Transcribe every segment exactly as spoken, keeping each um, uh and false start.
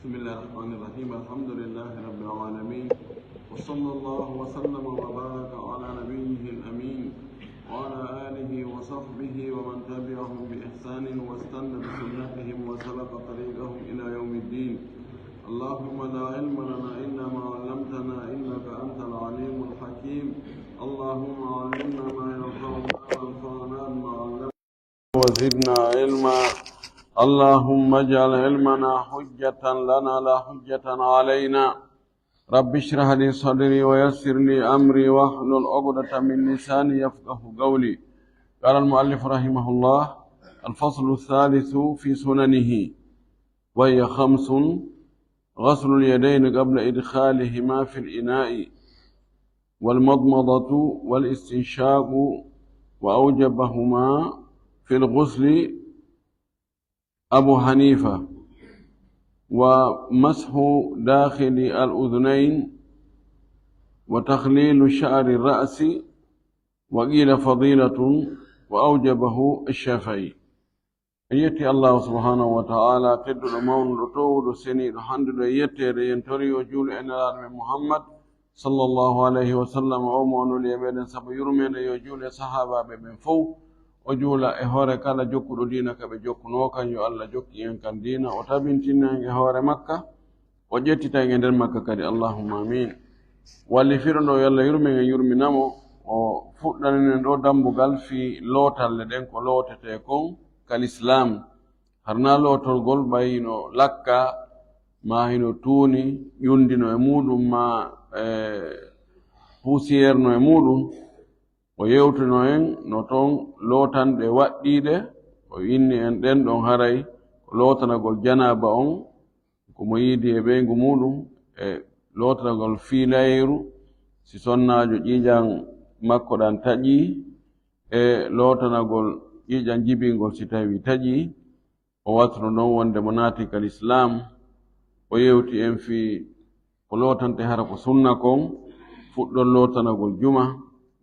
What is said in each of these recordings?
بسم الله الرحمن الرحيم. الحمد لله رب العالمين. وصلى الله وسلم وبارك على نبيه الأمين وعلى آله وصحبه ومن تبعهم بإحسان واستن بسنتهم وسلك طريقهم إلى يوم الدين. اللهم لا علم لنا إلا ما علمتنا إنك أنت العليم الحكيم. اللهم علمنا ما ينفعنا وانفعنا بما علمتنا وزدنا علما. اللهم اجعل علمنا حجة لنا لا حجة علينا. رب اشرح لي صدري ويسر لي أمري واحلل عقدة من لساني يفقه قولي. قال المؤلف رحمه الله: الفصل الثالث في سننه، وهي خمس: غسل اليدين قبل إدخالهما في الإناء، والمضمضة والاستنشاق، وأوجبهما في الغسل أبو حنيفة، ومسح داخل الأذنين، وتخليل شعر الرأس، وقيل فضيلة، وأوجبه الشافعي. En yetti Allahu subhanahu wa ta'ala, tedduɗo, mawnuɗo, towuɗo, seniiɗo, handuɗo e yetteede. En tori yo juulu e Nelaaɗo men Muhammad sallallahu alayhi wa sallam, o mo o nuli e meɗen sabu yurmeende. Yo juulu e sahaabaaɓe ɓen fow, o juula e hoore kala jokkuɗo diina ka ɓe jokkunoo kan. Yo Allah jokki en kan diina, o tabintina en e hoore makka, o ƴettita en e nder makka kadi. Allahumma amin. Wallifiiɗo ɗo, yo Allah yurmen en, yurmina mo, o fuɗɗanen en ɗo dambugal fii lootalle ɗen, ko lootetee kon ka lislaam. Harnaa lootorgol ɓay hino lakka, maa hino tuuni, ƴundi no e muuɗum, maa, e, poussière no e muuɗum. O yewtino en no ton lootanɗe waɗɗiiɗe, o inni en ɗen ɗon haray ko lootanagol janaaba on, ko mo yiidi e ɓeyngu muuɗum, e lootanagol fiilayru, si sonnaajo ƴiiƴan makko ɗan taƴii, e lootanagol ƴiiƴan jibingol si tawii taƴii. O wattuno ɗon wonde mo naati ka lislaam. O yewti en fii ko lootante hara ko sunna kon, fuɗɗol lootanagol juma.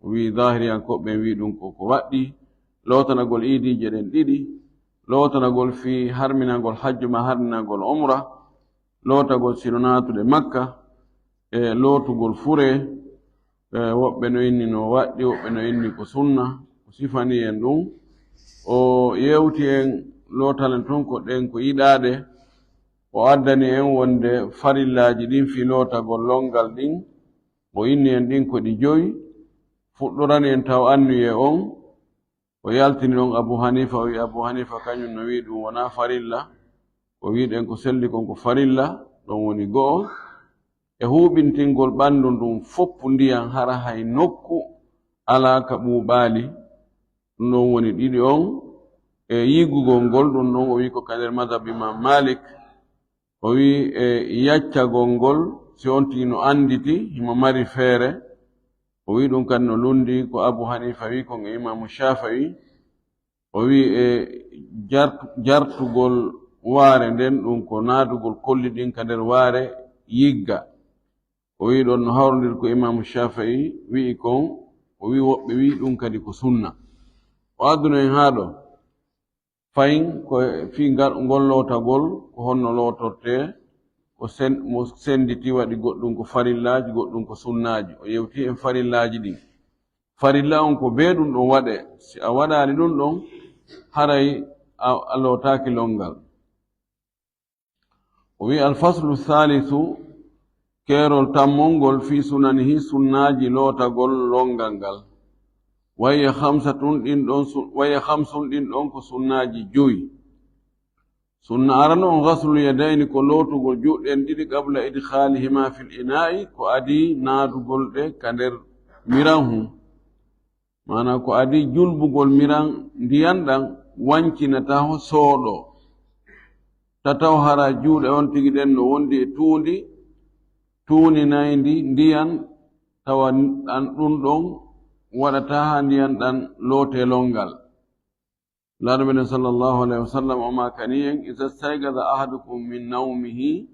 O wi'i, zaahiriyankooɓe ɓen wi'i ɗum ko ko waɗɗii. Lootanagol iidiije ɗen ɗiɗi, lootanagol fii harminagol hajju maa harminagol umra, lootagol sino naatude Makka, e lootugol furee. E, woɓɓe no inni no waɗɗi, woɓɓe no inni ko sunna, o sifani en ɗum. O yewti en lootalen tun ko ɗen ko yiɗaaɗe. O addani en wonde farillaaji ɗin fii lootagol lonngal ɗin, o inni en ɗin ko ɗi joyi. Fuɗɗorani en taw anniyee on. O yaltini ɗon Abu Hanifa, o wi'i Abu Hanifa kañum no wi'i ɗum wonaa farilla, o wi'i ɗen ko selli kon ko farilla, ɗon woni go'o. E huuɓintingol ɓanndu ndun foppu ndiyan, hara hay nokku alaa ka ɓuuɓaali, ɗum ɗon woni ɗiɗi on. E yiggugol ngol, ɗum ɗon o wi'i ko ka nder madhab Imam Malik. O wi'i e yaccagol ngol, si on tigi no annditi himo mari feere. O wi'i ɗum kadi no lunndi ko Abu Hanifa wi'i kon e Imaamu Shafi'i. O wi'i e jart-, jartugol waare nden, ɗum ko naadugol kolli ɗin ka nder waare yigga. O wi'i ɗon no hawrondiri ko Imaamu Shafi'i wi'i kon, o wi'i woɓɓe wi'i ɗum kadi ko sunna. O adduno en haa ɗo. Fayin ko fii ngal, ngol lootagol, ko honno lootortee, ko sen-, mo sennditi waɗi goɗɗum ko farillaaji, goɗɗum ko sunnaaji. O yewti en farillaaji ɗin. Farilla on ko bee ɗum ɗon waɗee. Si a waɗaali ɗum ɗon, haray a, a lootaaki lonngal. O wi'i, alfaslu saalisu, keerol tammol ngol, fii sunanihi, sunnaaji lootagol lonngal ngal. Wa hiya khamsatun, ɗin ɗon su-, wa hiya khamsun, ɗin ɗon ko sunnaaji joyi. Sunna arano on, ghaslul yadayni, ko lootugol juuɗe ɗen ɗiɗi, qabla idkhaalihima fil inaa'i, ko adii naadugol ɗe ka nder miran hun. Maanaa ko adii julbugol miran ndiyan ɗan, wancina taho sooɗo. Tataw hara juuɗe on tigi ɗen no wondi e tuundi, tuuninayndi ndiyan, tawa ɗan ɗun ɗon waɗataa haa ndiyan ɗan lootee lonngal. Laaɗo meɗen sallallahu alayhi wa sallam o maakani en, "Iza stayqaza ahadukum min nawmihi,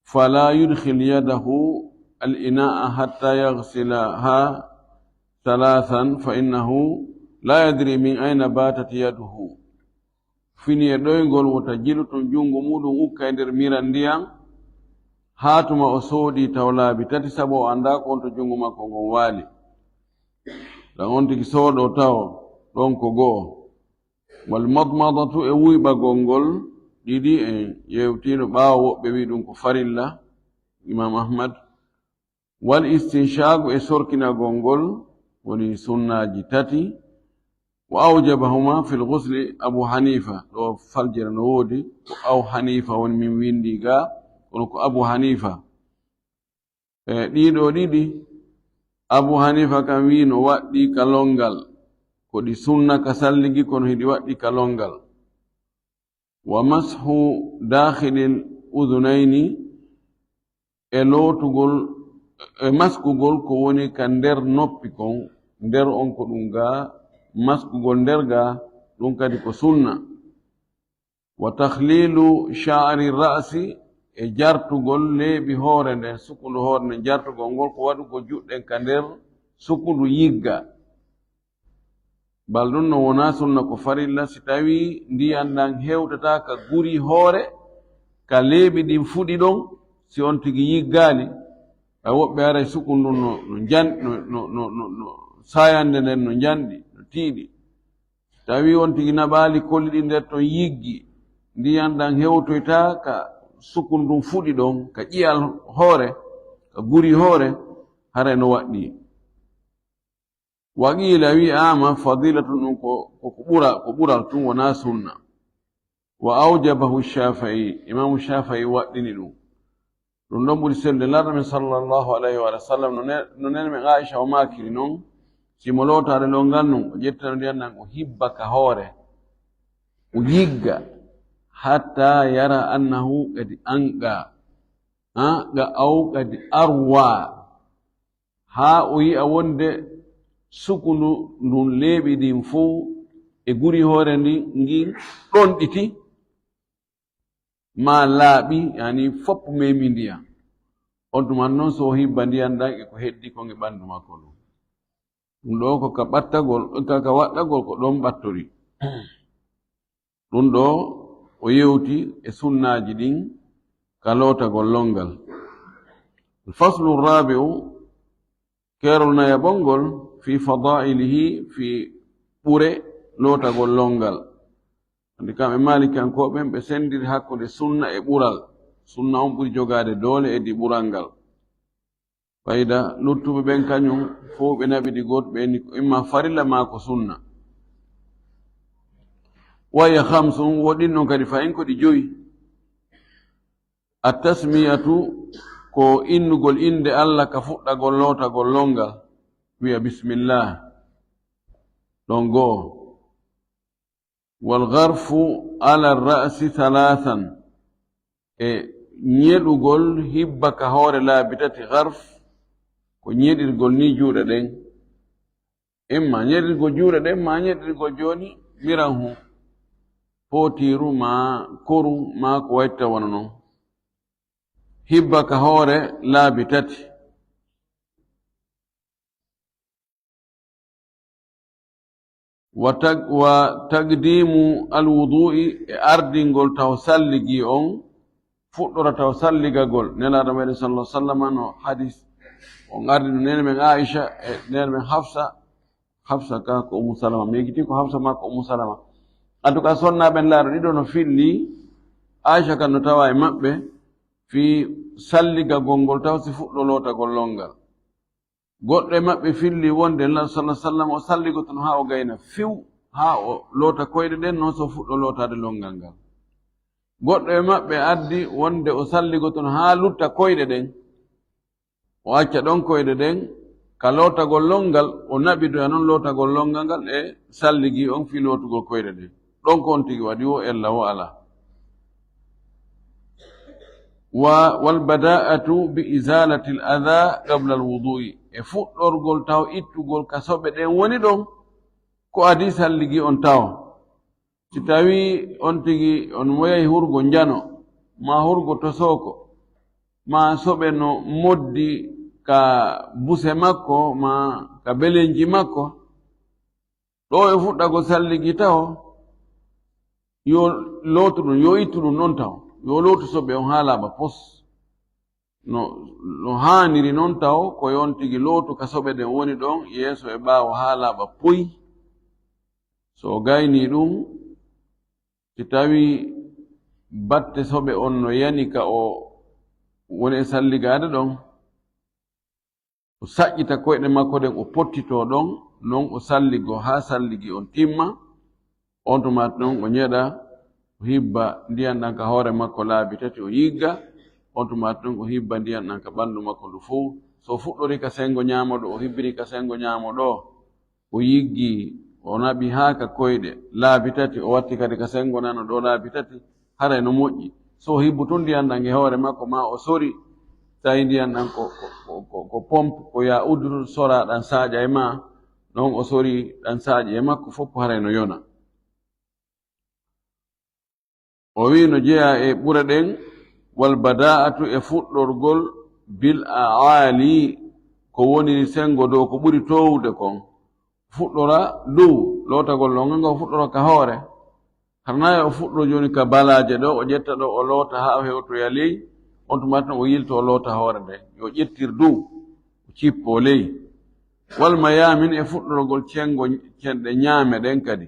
fala yudkhil yadahu al-inaa'a hatta yaghsilaha thalathan, fa innahu la yadri min ayna batat yaduhu." fini e ɗoyngol, wota jilu tun junngo muuɗum ukka e nder miran ndiyan, haa tuma o soodi taw laabi tati, sabu o anndaa ko on to junngo makko ngon waali. Ɗan on tigi soodo taw ɗon ko go'o. Wal madmadatu, e wuyɓagol ngol ɗiɗi, en yewtiino ɓaawo, woɓɓe wi'i ɗum ko farilla, Imam Ahmad. Wal istinshaqu, e sorkinagol ngol, woni sunnaaji tati. Wa awjabahuma fil ghusli Abu Hanifa. Ɗo faljere no woodi, ko Aw Hanifa woni min winndi ga, kono ko Abu Hanifa. E ɗiɗo ɗiɗi, Abu Hanifa kan wi'i no waɗɗi ka longal. Ko ɗi sunna ka salligi, kono hiɗi waɗɗi ka longal. Wa mashu dakhilil udhunayni, e lootugol, e maskugol ko woni ka nder noppi kon, nder on ko ɗum ga, maskugol nder ga, ɗum kadi ko sunna. Wa takhlilu sha'ri ra'si, e jartugol leeɓi hoore nden, sukundu hoore nden, jartugol ngol ko waɗugol juɗɗen ka nder sukundu yigga. Bal ɗum no wona sunna, ko farilla si tawi ndiyan ɗan hewtata ka guri hoore, ka leeɓi ɗin fuɗi ɗon, si on tigi yiggaali, a woɓɓe aray sukundu no, no jan-, no, no, no, no, no sayande nden no njanɗi, no tiiɗi. Tawi on tigi naɓaali koli ɗi nder ton yiggi, ndiyan ɗan hewtoyta ka sukundun fuɗi ɗon, ka ƴiyal hoore, ka guri hoore, haray no waɗɗi. Wa qiila, wi'aama, fadilatun, ɗum ko, ko, ko ɓura-, ko ɓural tun, wonaa sunna. Wa awjabahu Shaafi'i, Imaamu Shaafi'i waɗɗini ɗum. Ɗum ɗon ɓuri sellude. Laamɗo men sallallahu alayhi wa sallam, no ne-, no neene men Aisha o maakiri non, si mo lootaade longal non, o ƴettano ndiyan ɗan, o hibba ka hoore, o yigga, hatta yara annahu qad anqa, ha, ga aw qad arwa, haa o yi'a wonde sukundu ndun leeɓi ɗin fow e guri hoore ndin, ngin ɗonɗiti, maa laaɓi, yani fof memi ndiyan. On tuma non, so o hibba ndiyan ɗan e ko heddi kon e ɓandu makko ɗun. Ɗun ɗoo ko ka ɓattagol, ka, ka waɗɗagol ko ɗon ɓattori. Ɗun ɗoo o yewti e sunnaaji ɗin ka lootagol longal. Faslu rabi'u, keerol nayaɓol ngol, fi fadailihi, fi ɓure lootagol longal. Andi kamɓe Malikankooɓe ɓen, ɓe sendiri hakkunde sunna e ɓural. Sunna on ɓuri jogaade doole e di ɓural ngal. Fayda luttuɓe ɓen kañum fow ɓe naɓidi gooto, ɓe inni ko imma farilla maa ko sunna. Wa hiya khamsun, woɗin non kadi fayin ko ɗi joyi. At-tasmiyatu, ko innugol innde Allah ka fuɗɗagol lootagol longal, wi'a bismillah, ɗon go'o. Wal gharfu ala ra'si thalathan, e ñeɗugol hibba ka hoore laabi tati, gharf, ko ñeɗirgol ni juuɗe ɗen. Imma ñeɗirgol juuɗe ɗen, ma ñeɗirgol jooni miran hu, pootiiru, ma koru, ma ko wayta wano non. Hibba ka hoore laabi tati. Wa tag-, wa taqdimu alwudu'i, e ardingol taw salligi on, fuɗɗora taw salligagol. Nelaaɗo meɗen sallallahu alaihi wasallam no hadis, on ardino neene men Aisha e neene men Hafsa. Hafsa ka ko Ummu Salama, mi yejjiti ko Hafsa ma ko Ummu Salama. En tout cas, sonnaaɓe laaɗo ɗiɗo no filli, Aisha kan no tawa e maɓɓe, fii salligagol ngol taw si fuɗɗo lootagol longal. Goɗɗo e maɓɓe filli wonde Nelaaɗo sallallahu alaihi wasallam o salligotono haa o gayna few, haa o loota koyɗe ɗen, non so fuɗɗo lootaade longal ngal. Goɗɗo e maɓɓe addi wonde o salligotono haa lutta koyɗe ɗen. O acca ɗon koyɗe ɗen, ka lootagol longal, o naɓidoya non lootagol longal ngal e salligi on fii lootugol koyɗe ɗen. Ɗon ko on tigi waɗi, wo ella wo alaa. Wa, wal bada'atu bi izalatil adha qabla al wudu'i. E fuɗɗorgol taw ittugol ka soɓe ɗen woni ɗon, ko adii salligi on taw. Si tawii on tigi on moyay hurgo njano, maa hurgo tosooko, maa soɓe no moddi ka buse makko, maa ka belenji makko, ɗoo e fuɗɗagol salligi taho, Yo lootu ɗum, yo ittu ɗum noon taw. Yo lootu soɓe on haa laaɓa pos. No, no haaniri noon taw, ko yon tigi lootu ka soɓe ɗen woni ɗon, yeeso e ɓaawo haa laaɓa puy. So o gaynii ɗum, si tawii batte soɓe on no yani ka o woni e salligaade ɗon, o saƴƴita koyɗe makko ɗen, o pottitoo ɗon, non o salligoo haa salligi on timma. On tuma ɗon o ñeɗa, o hibba ndiyan ɗan ka hoore makko laabi tati, o yigga. On tuma ɗon o hibba ndiyan ɗan ka ɓanndu makko ndu fow. So o fuɗɗori ka senngo ñaamo ɗo, o hibbiri ka senngo ñaamo ɗo, o yiggi, o naɓi haa ka koyɗe laabi tati, o watti kadi ka senngo nano ɗo laabi tati, haray no moƴƴi. So o hibbu tun ndiyan ɗan e hoore makko, maa o sori, tawi ndiyan ɗan ko, ko, ko, ko, ko pompe, ko yaa uddu soraa ɗan saaƴa e maa, non o sori ɗan saaƴi e makko fof, haray no yona. O wi'i no jeyaa e ɓure ɗen, wal badaa'atu, e fuɗɗorgol, bil a'aali, ko woni senngo dow ko ɓuri toowude kon. Fuɗɗora dow, lootagol ɗon ngal, o fuɗɗora ka hoore. Hara naa o fuɗɗo jooni ka balaaje ɗo, o ƴetta ɗo, o loota haa o hewtoya ley, on tuma tan o yilto, o loota hoore nden. Yo ƴettir dow, o cippo ley. Wal mayaamin, e fuɗɗorgol cengo, cenɗe ñaame ɗen kadi.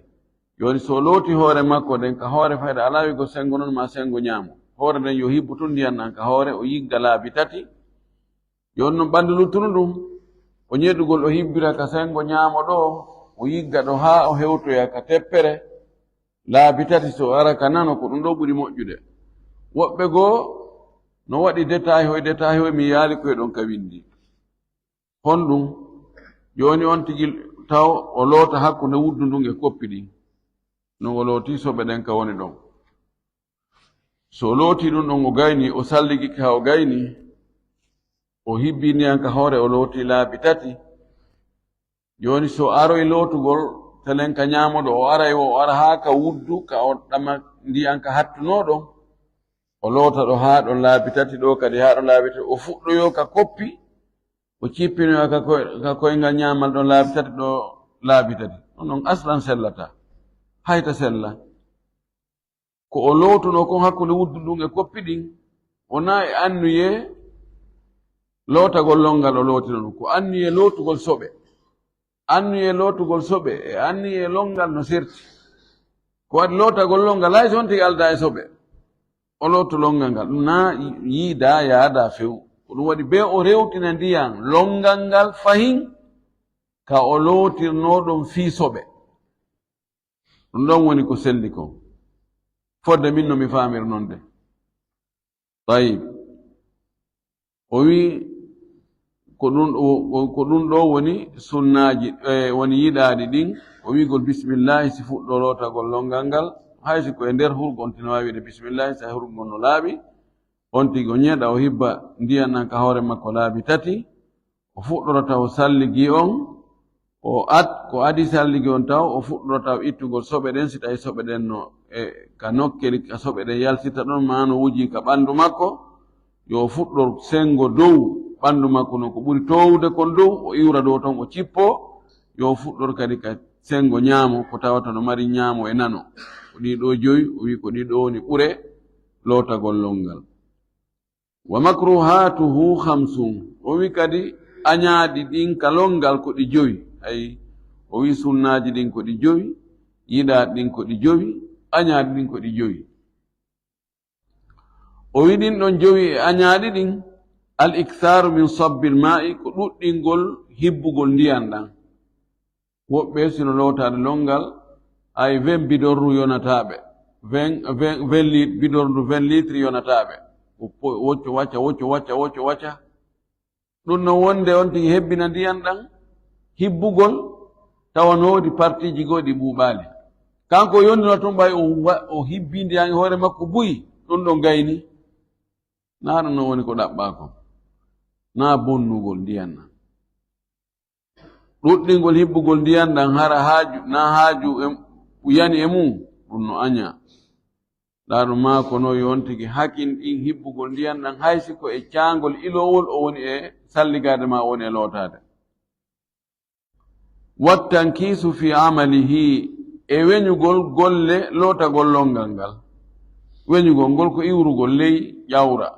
Jooni so o looti hoore makko ɗen, ka hoore fayda alaa wi'go senngo non maa senngo ñaamo. Hoore nden yo hibbu tun ndiyan ɗan ka hoore, o yigga laabi tati. Jooni non ɓanndu luttundu ndun, o ñeɗugol o hibbira ka senngo ñaamo ɗo, o yigga ɗo haa o hewtoya ka teppere. Laabi tati so o ara ka nano, ko ɗum ɗo ɓuri moƴƴude. Woɓɓe goo no waɗi détail hoy, détail hoy, mi yaali koy ɗon ka winndi. Honɗum? Jooni on tigi taw o loota hakkunde wuddu ndun e koppi ɗin. Non o looti soɓe ɗen ka woni ɗon. So o looti ɗum ɗon, o gayni, o salligi ka o gayni, o hibbi ndiyan ka hoore, o looti laabi tati. Jooni so aroy lootugol, telen ka ñaamo ɗo, o aray wo, o ara haa ka wuddu, ka o ɗama ndiyan ka hattunoo ɗon. O loota ɗo haa ɗon laabi tati, ɗo kadi haa ɗon laabi tati. O fuɗɗoyo ka koppi, o cippinoya ka koy-, ka koyngal ñaamal ɗon laabi tati, ɗo laabi tati. Ɗum ɗon aslan sellata. Hayta sella. Ko o lootunoo kon hakkunde wuddu ndun e koppi ɗin, wonaa e anniyee lootagol lonngal o lootinoo ɗum. Ko anniyee lootugol soɓe. Anniyee lootugol soɓe e anniyee lonngal no serti. Ko waɗi lootagol lonngal, hay so on tigi aldaa e soɓe, o lootu lonngal ngal. Ɗum naa yiidaa, yaadaa few. Ko ɗum waɗi bee o rewtina ndiyan lonngal ngal fahin ka o lootirnoo ɗum fii soɓe. Ɗum ɗon woni ko selli kon. Fodde min no mi faamiri non de. Tayib. O wi'i, ko ɗum, o, o, ko ɗum ɗo woni sunnaaji, e, woni yiɗaaɗi ɗin. O wi'gol bismillaahi si fuɗɗo lootagol lonngal ngal. Hay si ko e nder hurgo, on tigi no waawi wi'ude bismillaahi, si hurgo ngon no laaɓi. On tigi o ñeɗa, o hibba ndiyan ɗan ka hoore makko laabi tati. O fuɗɗorata o salligi on, o ad-, ko adi salligi on taw, o fuɗɗorata o ittugol soɓe ɗen, si tawi soɓe ɗen no e ka nokkeli ka soɓe ɗen yaltirta ɗon, maa no wuji ka ɓanndu makko, yo o fuɗɗor senngo dow ɓanndu makko non ko ɓuri toowude kon dow, o iwra dow ton, o cippo, yo o fuɗɗor kadi ka senngo ñaamo, ko tawata no mari ñaamo e nano. Ko ɗii ɗoo jowi, o wi'i ko ɗii ɗoo woni ɓure lootagol lonngal. Wa makruhatuhu khamsun. O wi kadi añaaɗi ɗin ka lonngal ko ɗi jowi. Ay, o wi sunnaaji ɗin ko ɗi jowi, yiɗaaɗi ɗin ko ɗi jowi, añaaɗi ɗin ko ɗi jowi. O wi ɗin ɗon jowi e añaaɗi ɗin, al ikthaaru min sabbil maa'i, ko ɗuɗɗingol hibbugol ndiyan ɗan. Woɓɓe sino lootaade lonngal, ay vingt bidorru yonataaɓe, vingt, vingt, vingt litres, bidorru vingt litres yonataaɓe. Ko po-, wocco wacca, wocco wacca, wocco wacca. Ɗum no wonde on tigi hebbina ndiyan ɗan hibbugol, tawa no woodi partiiji goo ɗi ɓuuɓaali. Kanko yondino tun ɓay o wa-, o hibbi ndiyan e hoore makko buy, ɗum ɗon gayni. Naa ɗum no woni ko ɗaɓɓaa kon. Naa bonnugol ndiyan ɗan. Ɗuɗɗingol hibbugol ndiyan ɗan hara haaju, naa haaju e, yani e mum, ɗum no añaa. Ɗaa ɗum maa kono yo on tigi hakin ɗin hibbugol ndiyan ɗan, hay si ko e caangol ilowol o woni e salligaade maa o woni e lootaade. Wattankiisu fi amalihi, e weñugol golle lootagol lonngal ngal. Weñugol ngol ko iwrugol ley ƴawra,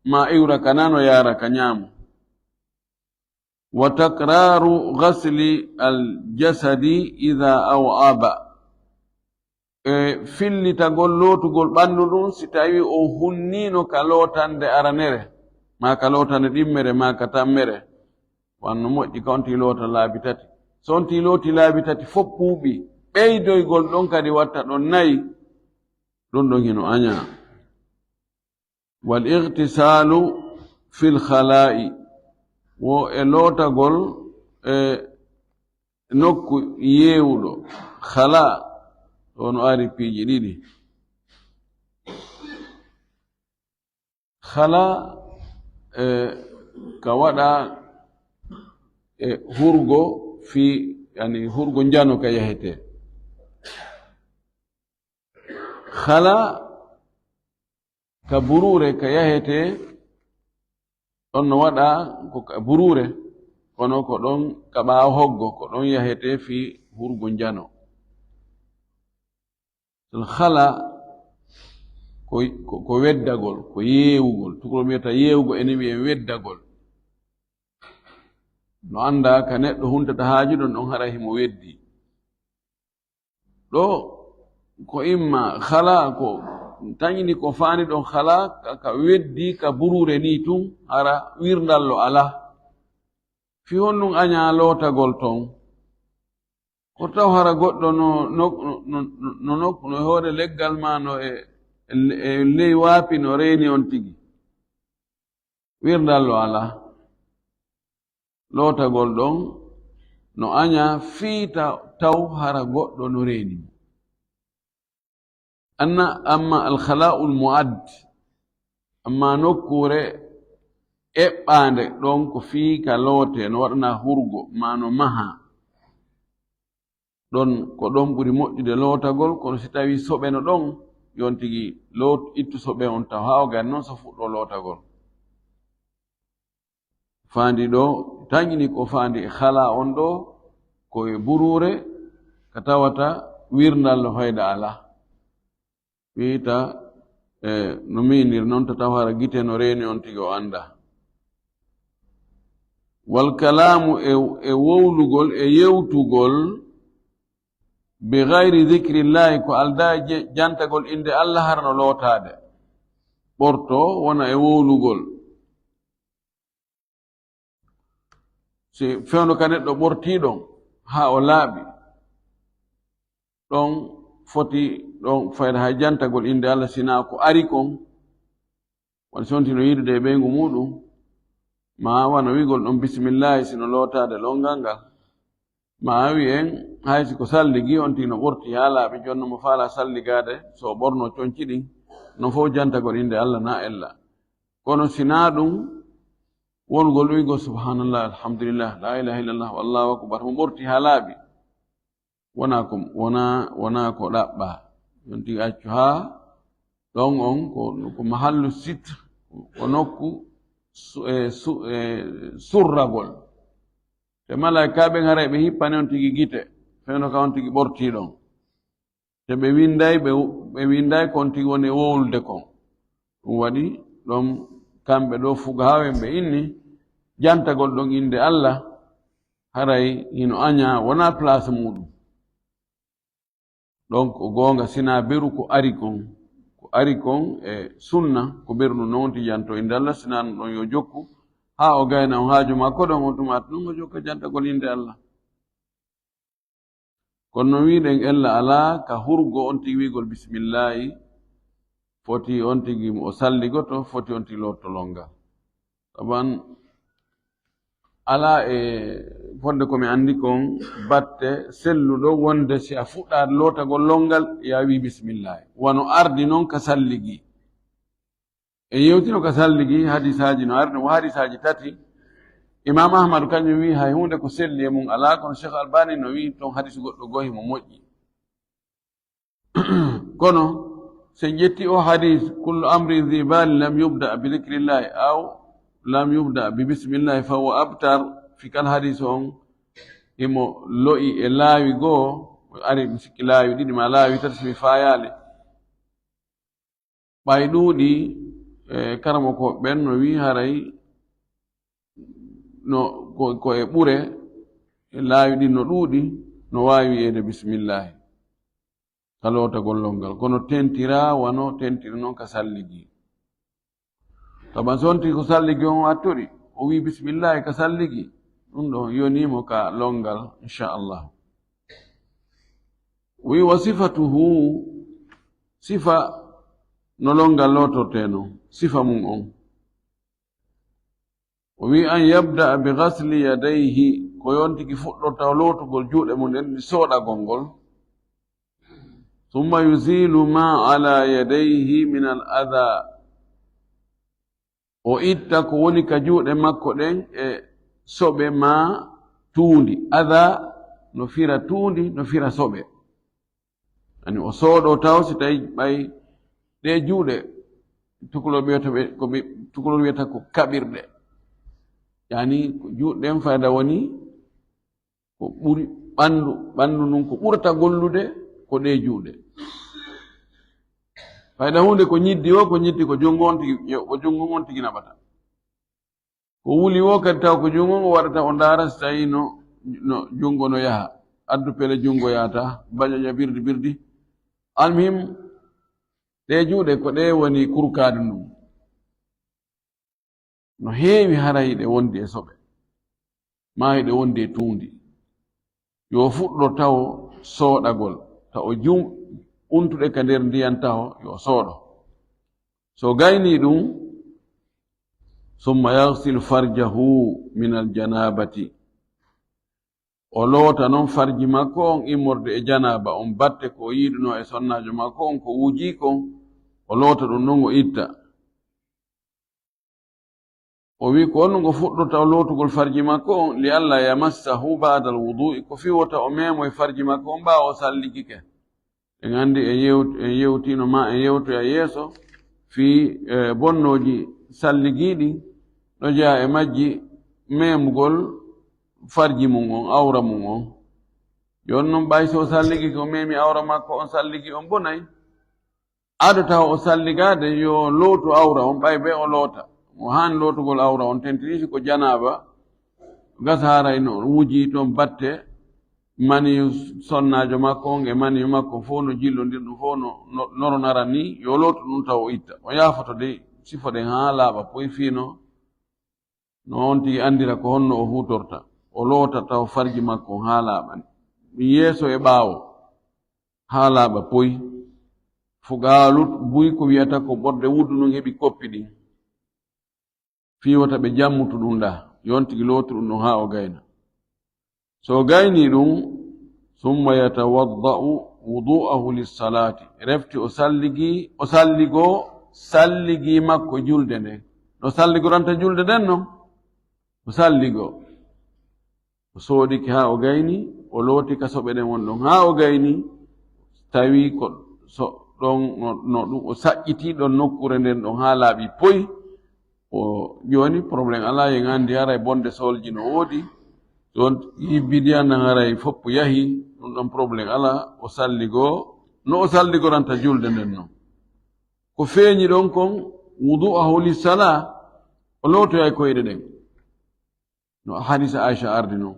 ma iwra ka nano yaara ka ñaamo. Wa takraru ghasli al jasadi idha aw'aba. E fillitagol lootugol ɓanndu ndun si tawi on hunnino ka lootande aranere, ma ka lootande ɗimmere, ma ka tammere. Wanno moƴƴi ka on tii loota laabi tati. So on tii looti laabi tati fof ɓuuɓi, ɓeydoygol ɗon kadi watta ɗon nayi, ɗun ɗon hino añaa. Wal ightisalu fil khala'i, wo e lootagol e nokku yeewuɗo. Khala, ɗo no ari piiji ɗiɗi. Khala, e, ka waɗa, e, hurgo fi, yani, hurgo njano ka yahete. Khala ka buruure ka yahete, ɗon no waɗa ko ka buruure, kono ko ɗon ka ɓaawo hoggo, ko ɗon yahete fi hurgo njano. Khala ko, ko, ko weddagol, ko yeewugol. Tukulol wiyata yeewugol, enen wiyen weddagol. No annda ka neɗɗo huntata haaju ɗon, ɗon hara himo weddi. Ɗo ko imma khala ko tañini ko faani ɗon khala ka, ka weddi ka buruure ni tun, hara wirndallo alaa. Fi honɗun añaa lootagol ton? Ko taw hara goɗɗo no, no, no, no, no nokku, no e hoore leggal ma, no e, e, e ley waapi no reeni on tigi. Wirndallo alaa. Lootagol ɗon no añaa fii ta-, taw hara goɗɗo no reeni mo. Anna, amma alkhala'ul mu'add, amma nokkuure eɓɓaande ɗon ko fii ka loote, no waɗanaa hurgo, maa no mahaa. Ɗon, ko ɗon ɓuri moƴƴude lootagol, kono si tawii soɓe no ɗon, yo on tigi loot-, ittu soɓe on taw, haa o gayna non so fuɗɗoo lootagol. Faandi ɗo, tañini ko faandi e khala on ɗo, ko e buruure, ka tawata wirndallo fayda alaa. Wiita, e, no miinir non, ta taw hara gite no reeni on tigi o annda. Wal kalaamu e, e wowlugol, e yewtugol, bi gayri zikrillahi, ko aldaa e je-, jantagol innde Allah hara no lootaade. Ɓorto wona e wowlugol. Si fewndo ka neɗɗo ɓortii ɗon, haa o laaɓi, ɗon foti ɗon fayda hay jantagol innde Allah, sinaa ko ari kon, wano si on tino yiidude e ɓeyngu muuɗum, maa wano wi'ugol ɗon bismillaahi si no lootaade lonngal ngal. Maa wi'en, hay si ko salligi, on tigi no ɓorti haa laaɓi, jooni no mo faalaa salligaade, so o ɓornoo conci ɗin, non fof jantagol innde Allah na ella. Kono si naa ɗum, wonugol wi'ugol subhanallah, alhamdulillah, la ilaha illallah, wallahu akbar, mo ɓorti haa laaɓi, wonaa ko, wonaa, wonaa ko ɗaɓɓaa. On tigi accu haa ɗon on ko, ko mahallu sitr, ko nokku su-, e su-, e surragol. Te malaa'ika ɓen haray ɓe hippani on tigi gite, fewndo ka on tigi ɓortii ɗon. Te ɓe winnday, ɓe, ɓe winnday ko on tigi woni e wowlude kon. Ɗum waɗi ɗon kamɓe ɗo fuqahaa en ɓe inni, jantagol ɗon innde Allah, haray hino añaa, wonaa place muuɗum. Ɗon ko goonga, sinaa beru ko ari kon, ko ari kon e sunna, ko beru ɗum non wonti janto innde Allah, sinaa ɗum ɗon yo jokku, haa o gayna on haaju makko ɗon, on tuma ɗum o jokka jantagol innde Allah. Kono no wi'uɗen ella alaa ka hurgo on tigi wi'ugol bismillaahi, foti on tigi o salligoto, foti on tigi lorto lonngal. Taban alaa e fodde ko mi anndi kon batte selluɗo wonde si a fuɗɗaade lootagol lonngal, ya wi bismillaahi. Wano ardi non ka salligi. E yewtino ka salligi, hadisaaji no ari, no hadisaaji tati. Imam Ahmadu kañum wi hay huunde ko selli e mum alaa, kono Cheikh Albani no wi ton hadisu goɗɗo goo himo moƴƴi. Kono, so en ƴetti o hadis, "Kullu amrin zi balin lam yubda bi zikrillahi aw lam yubda bi bismillahi fa huwa abtar," fi kal hadis on, himo lo'i e laawi goo, Ari mi sikki laawi ɗiɗi ma laawi tati, si mi faayaali. Ɓay ɗuuɗi, e, karamokooɓe ɓen no wi'i haray no, ko, ko e ɓure, e laawi ɗin no ɗuuɗi, no waawi wi'eede bismillaahi ka lootagol longal. Kono tentiraa wano tentiri non ka salligi. Taban sonti ko salligi on attori, o wi'i bismillaahi ka salligi, ɗum ɗon yonii mo ka longal, inchallah. Wi wa sifatuhu, sifa no longal lootortee non, sifa mum on. O wi an yabda bi ghasli yadayhi, ko yon tigi fuɗɗorta o lootugol juuɗe mum ɗen, ɗi soɗagol ngol. Summa yuzilu ma ala yadayhi min al adha. O itta ko woni ka juuɗe makko ɗen e soɓe ma tuundi. Adha no fira tuundi, no fira soɓe. Ani o sooɗo taw si tawi ɓay ɗe juuɗe, tukulor wiyata ɓe, ko ɓe, tukulor wiyata ko kaɓirɗe. Yani ko juuɗe ɗen fayda woni ko ɓuri ɓandu, ɓandu ndun ko ɓurata gollude ko ɗe juuɗe. Fayda hunde ko ñiddi o, ko ñiddi ko junngo on tigi, ko junngo on tigi naɓata. Ko wuli wo kadi taw ko junngo ngo waɗata o ndaara si tawi no, no junngo no yaha. Addu pele junngo yahata, baƴaƴa birdi birdi. Almuhim, ɗe juuɗe ko ɗe woni kurkaadu ndun. No heewi haray hiɗe wondi e soɓe, maa hiɗe wondi e tuundi. Yo fuɗɗo tawo sooɗagol, tawo jum untuɗe ka nder ndiyan taho, yo sooɗo. So gaynii ɗum, summa yaghsil farjahu min al janabati. O loota non farji makko on immorde e janaaba on, batte ko o yiiduno e sonnaajo makko on, ko wujii kon, o loota ɗum non, o itta. O wi ko honno ngo fuɗɗorta o lootugol farji makko on, li alla yamassahu ba'da al wudu'i, ko fii wota o meemoy farji makko on ɓaawo o salligike. En anndi en yew-, en yewtino ma en yewtoya yeeso fii, eh, bonnooji salligiiɗi, ɗo jeyaa e majji meemugol farji mum on, awra mum on. Jooni non ɓay si o salligike o meemi awra makko on, salligi on bonay. Ado tawa o salligaade yo lootu awra on, ɓay be o loota. Mo haani lootugol awra on tentini si ko janaaba, gasa haray no wuji toon batte, maniyu sonnaajo makko on e maniyu makko fof no jillondir ɗum fof no, no, noronara ni, yo lootu ɗum tawa o itta. O yaafoto de sifo ɗen haa laaɓa poy fii no no on tigi anndira ko honno o huutorta. O loota taw farji makko on haa laaɓa, ɗum yeeso e ɓaawo, haa laaɓa poy. Fuqaalu buy ko wiyata ko ɓorde wuddu ndun heɓi koppi ɗin. Fii wota ɓe jammutu ɗum ɗaa, yo on tigi lootu ɗum ɗon haa o gayna. So o gaynii ɗum, summa yatawadda'u wudu'ahu lissalaati. Refti o salligi, o salligoo salligi makko julde nden. No salligoranta julde nden non, o salligoo. O sooɗike haa o gayni, o looti ka soɓe ɗen won ɗon haa o gayni, tawi ko so ɗon no, no ɗum o saƴƴiti ɗon nokkuure nden ɗon haa laaɓi poy. O jooni problème alaa, en anndi haray bonde solji no woodi. Ɗon yibbidiyan nan haray foppu yahi, ɗum ɗon problème alaa. O salligoo no o salligoranta julde nden non. Ko feeñi ɗon kon, wudu'ahu lissala, o lootoyay koyɗe ɗen. No hadisa Aisha ardi non.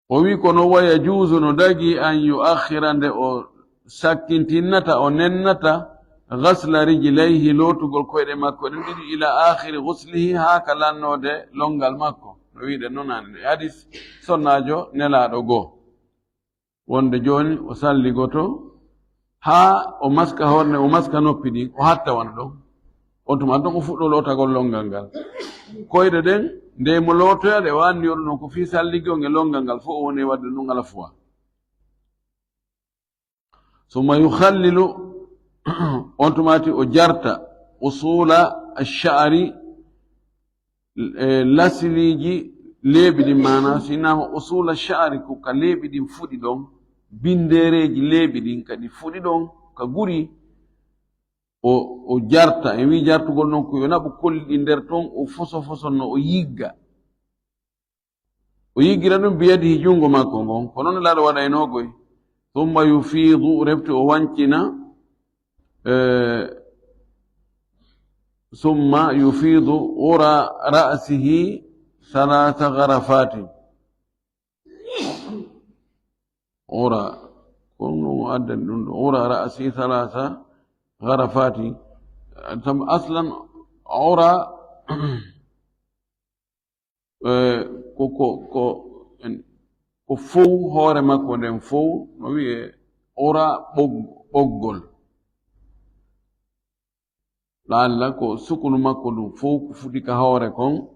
O wi kono wa yajuuzu no dagi an yu'akhkhira nde o sakkintinnata, o nennata ghasla rijlayhi lootugol koyɗe makko ɗen ɗiɗi ila akhiri ghuslihi haa ka lannoode longal makko. No wi'uɗen non hannde e hadis sonnaajo nelaaɗo goo. Wonde jooni o salligoto haa o maska hoore nden, o maska noppi ɗin, o hatta wano ɗon. On tuma ɗon o fuɗɗo lootagol longal ngal. Koyɗe ɗen, nde mo lootoya ɗe, o anndi oɗo non ko fii salligi on e longal ngal fof o woni e waɗde ɗum ala fuwa. Summa yukhallilu, on tumati o jarta usula ash-sha'ri, e, lasiliiji leeɓi ɗin, maana so innama usula sha'ri ko ka leeɓi ɗin fuɗi ɗon, bindereeji leeɓi ɗin kadi fuɗi ɗon ka guri, o, o jarta, en wi jartugol non ko yo naɓu kolli ɗin nder ton, o foso foso no o yigga. O yiggira ɗum biyadihi junngo makko ngon, ko noon Nelaaɗo waɗaynoo koy. Summa yufiidu, refti o wancina, eh, summa yufiidu ura ra'sihi salaasa garafatin. Ura, ko ɗum addani ɗum ɗo, ura ra'sihi salaasa garafatin. Tam aslan, ura, eh, ko, ko, ko, en, ko fow hoore makko nden fow, no wi'e ura ɓog-, ɓoggol. Laalla ko sukunu makko ndun fow ko fuɗi ka hoore kon,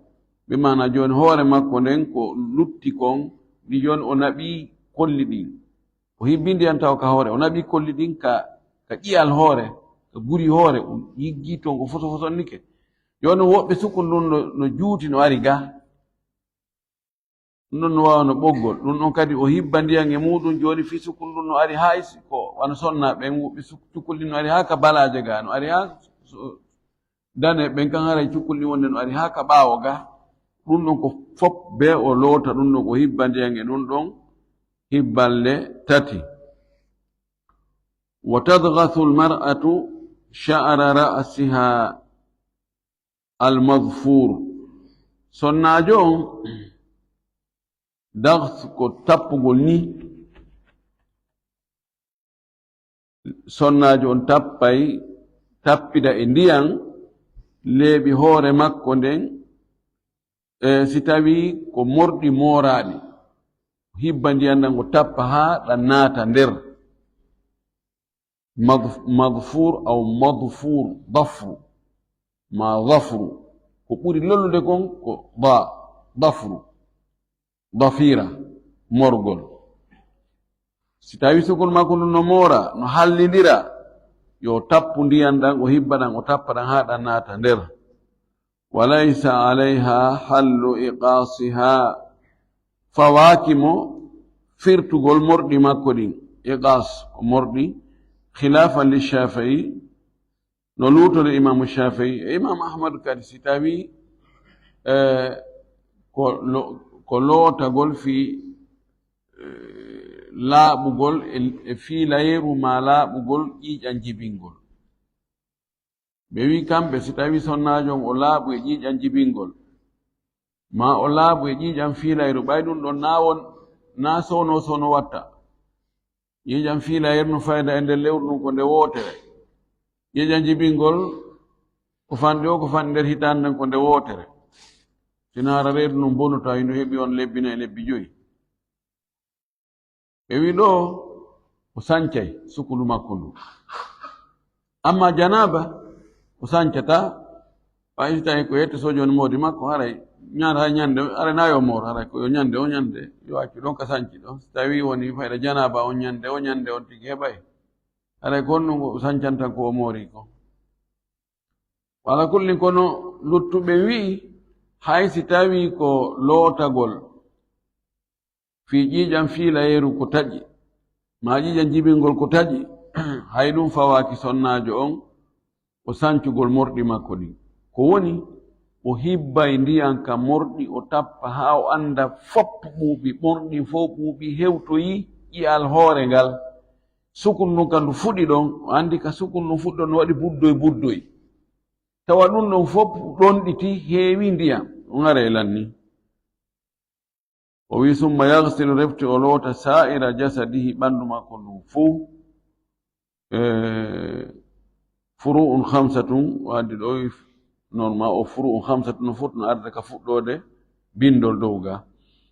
bi maana jooni hoore makko nden ko lutti kon, ndi jooni o naɓi kolli ɗin. O hibbindi an taw ka hoore, o naɓi kolli ɗin ka, ka ƴi'al hoore, ka guri hoore, o yiggi ton ko foso fosonnike. Jooni woɓɓe sukun ɗun no, no juuti no ari ga. Ɗun ɗon no waawano ɓoggol. Ɗun ɗon kadi o hibba ndiyan e muɗum jooni fii sukun ɗun no ari haa is-, ko wano sonna ɓen woɓɓe suk-, cukul ɗin no ari haa ka balaaje ga, no ari haa so-, dane ɓen kan haray cukul ɗin wonde no ari haa ka ɓaawo ga. Ɗun ɗon ko fop be o loota ɗun ɗon o hibba ndiyan e ɗun ɗon hibballe tati. Wa tadghasu al-mar'atu sha'ra ra'siha al-madhfur. Sonnaajo on, daghs ko tappugol ni. Sonnaajo on tappay, tappida e ndiyan leeɓi hoore makko nden, e si tawii ko morɗi mooraaɗi, hibba ndiyan ɗan o tappa haa ɗan naata nder. Madf-, madfur aw madfur, dafru, ma dafru. Ko ɓuri lollude kon ko da, dafru, dafira, morgol. Si tawii sukun makko ndun no moora, no hallindira, yo tappu ndiyan ɗan, o hibba ɗan, o tappa ɗan haa ɗan naata nder. Wa laysa alayha hallu iqasiha. Fawaaki mo firtugol morɗi makko ɗin. Iqas ko morɗi, khilafan li Shafi'i, no luutode Imaamu Shafi'i e Imaamu Ahmad kadi, si tawii, eh, ko lo-, ko lootagol fii, eh, laaɓugol e, e fiilayeeru maa laaɓugol ƴiiƴan jibingol. Ɓe wi'i kamɓe, si tawii sonnaajo on o laaɓu e ƴiiƴan jibingol, maa o laaɓu e ƴiiƴan fiilayru, ɓay ɗun ɗon naa won, naa soono soono watta. Ƴiiƴan fiilayru no fayda e nder lewru ndun ko nde wootere. Ƴiiƴan jibingol ko fanɗi o, ko fanɗi nder hitaande nden ko nde wootere. Sinaara reedu ndun bonuta, hino heɓi on lebbi nayi, lebbi joyi. Ɓe wi'i ɗoo o sancay sukulu makko ndu. Amma janaaba, o sancataa. Ɓay si tawii ko yette sojooni moodi makko, haray ñaar-, hay ñande, haray naa yo moor, haray ko yo ñande o ñande, yo accu ɗon ka sanci ɗon. Si tawii woni fayda janaaba on ñande, o ñande on tigi heɓay. Haray ko honɗun o sancanta ko o moori kon. Wala kullin, kono luttuɓe wi'i, hay si tawii ko lootagol fii ƴiiƴan fiilayeeru ko taƴi, maa ƴiiƴan jibingol ko taƴi, hay ɗun fawaaki sonnaajo on o sancugol morɗi makko ɗin. Ko woni, o hibbay ndiyan ka morɗi, o tappa haa o annda fop ɓuuɓi, morɗi fow ɓuuɓi, hewtoyi ƴi'al hoore ngal. Sukun ndun ka ndu fuɗi ɗon, o anndi ka sukun ndun fuɗi ɗon no waɗi buddoy buddoy. Tawa ɗun ɗon fop ɗonɗiti, heewi ndiyan, ɗun haray lanni. O wi'i, "Summa yaghsilu", refti o loota, "sa'ira jasadihi", ɓandu makko ndun fow. E, furu'un khamsatun, o addi ɗo, non ma o furu'un khamsatun, no foti no arde ka fuɗɗoode bindol dow ga.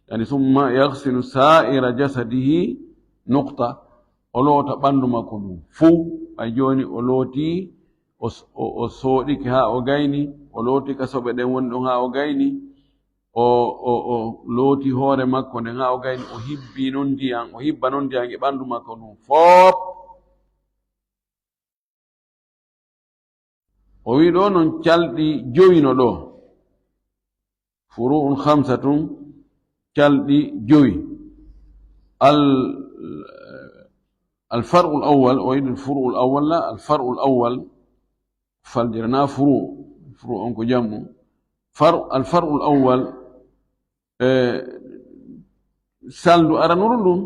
Yani, "Summa yaghsilu sa'ira jasadihi", nuqta, o loota ɓandu makko ndun fow. Ay jooni o looti, o s-, o, o sooɗike haa o gayni, o looti ka soɓe ɗen woni ɗon haa o gayni, o, o, o looti hoore makko nden haa o gayni, o hibbi non ndiyan, o hibba non ndiyan e ɓandu makko ndun foop. O wi'i ɗoo non calɗi jowi no ɗoo. Furu'un khamsatun, calɗi jowi. Al, al far'ul awwal, o wi'i ɗun furu'ul awwal la, al far'ul awwal, faljere na furu', furu' on ko jam'u. Far-, al far'ul awwal, e, salndu aranuru ndun,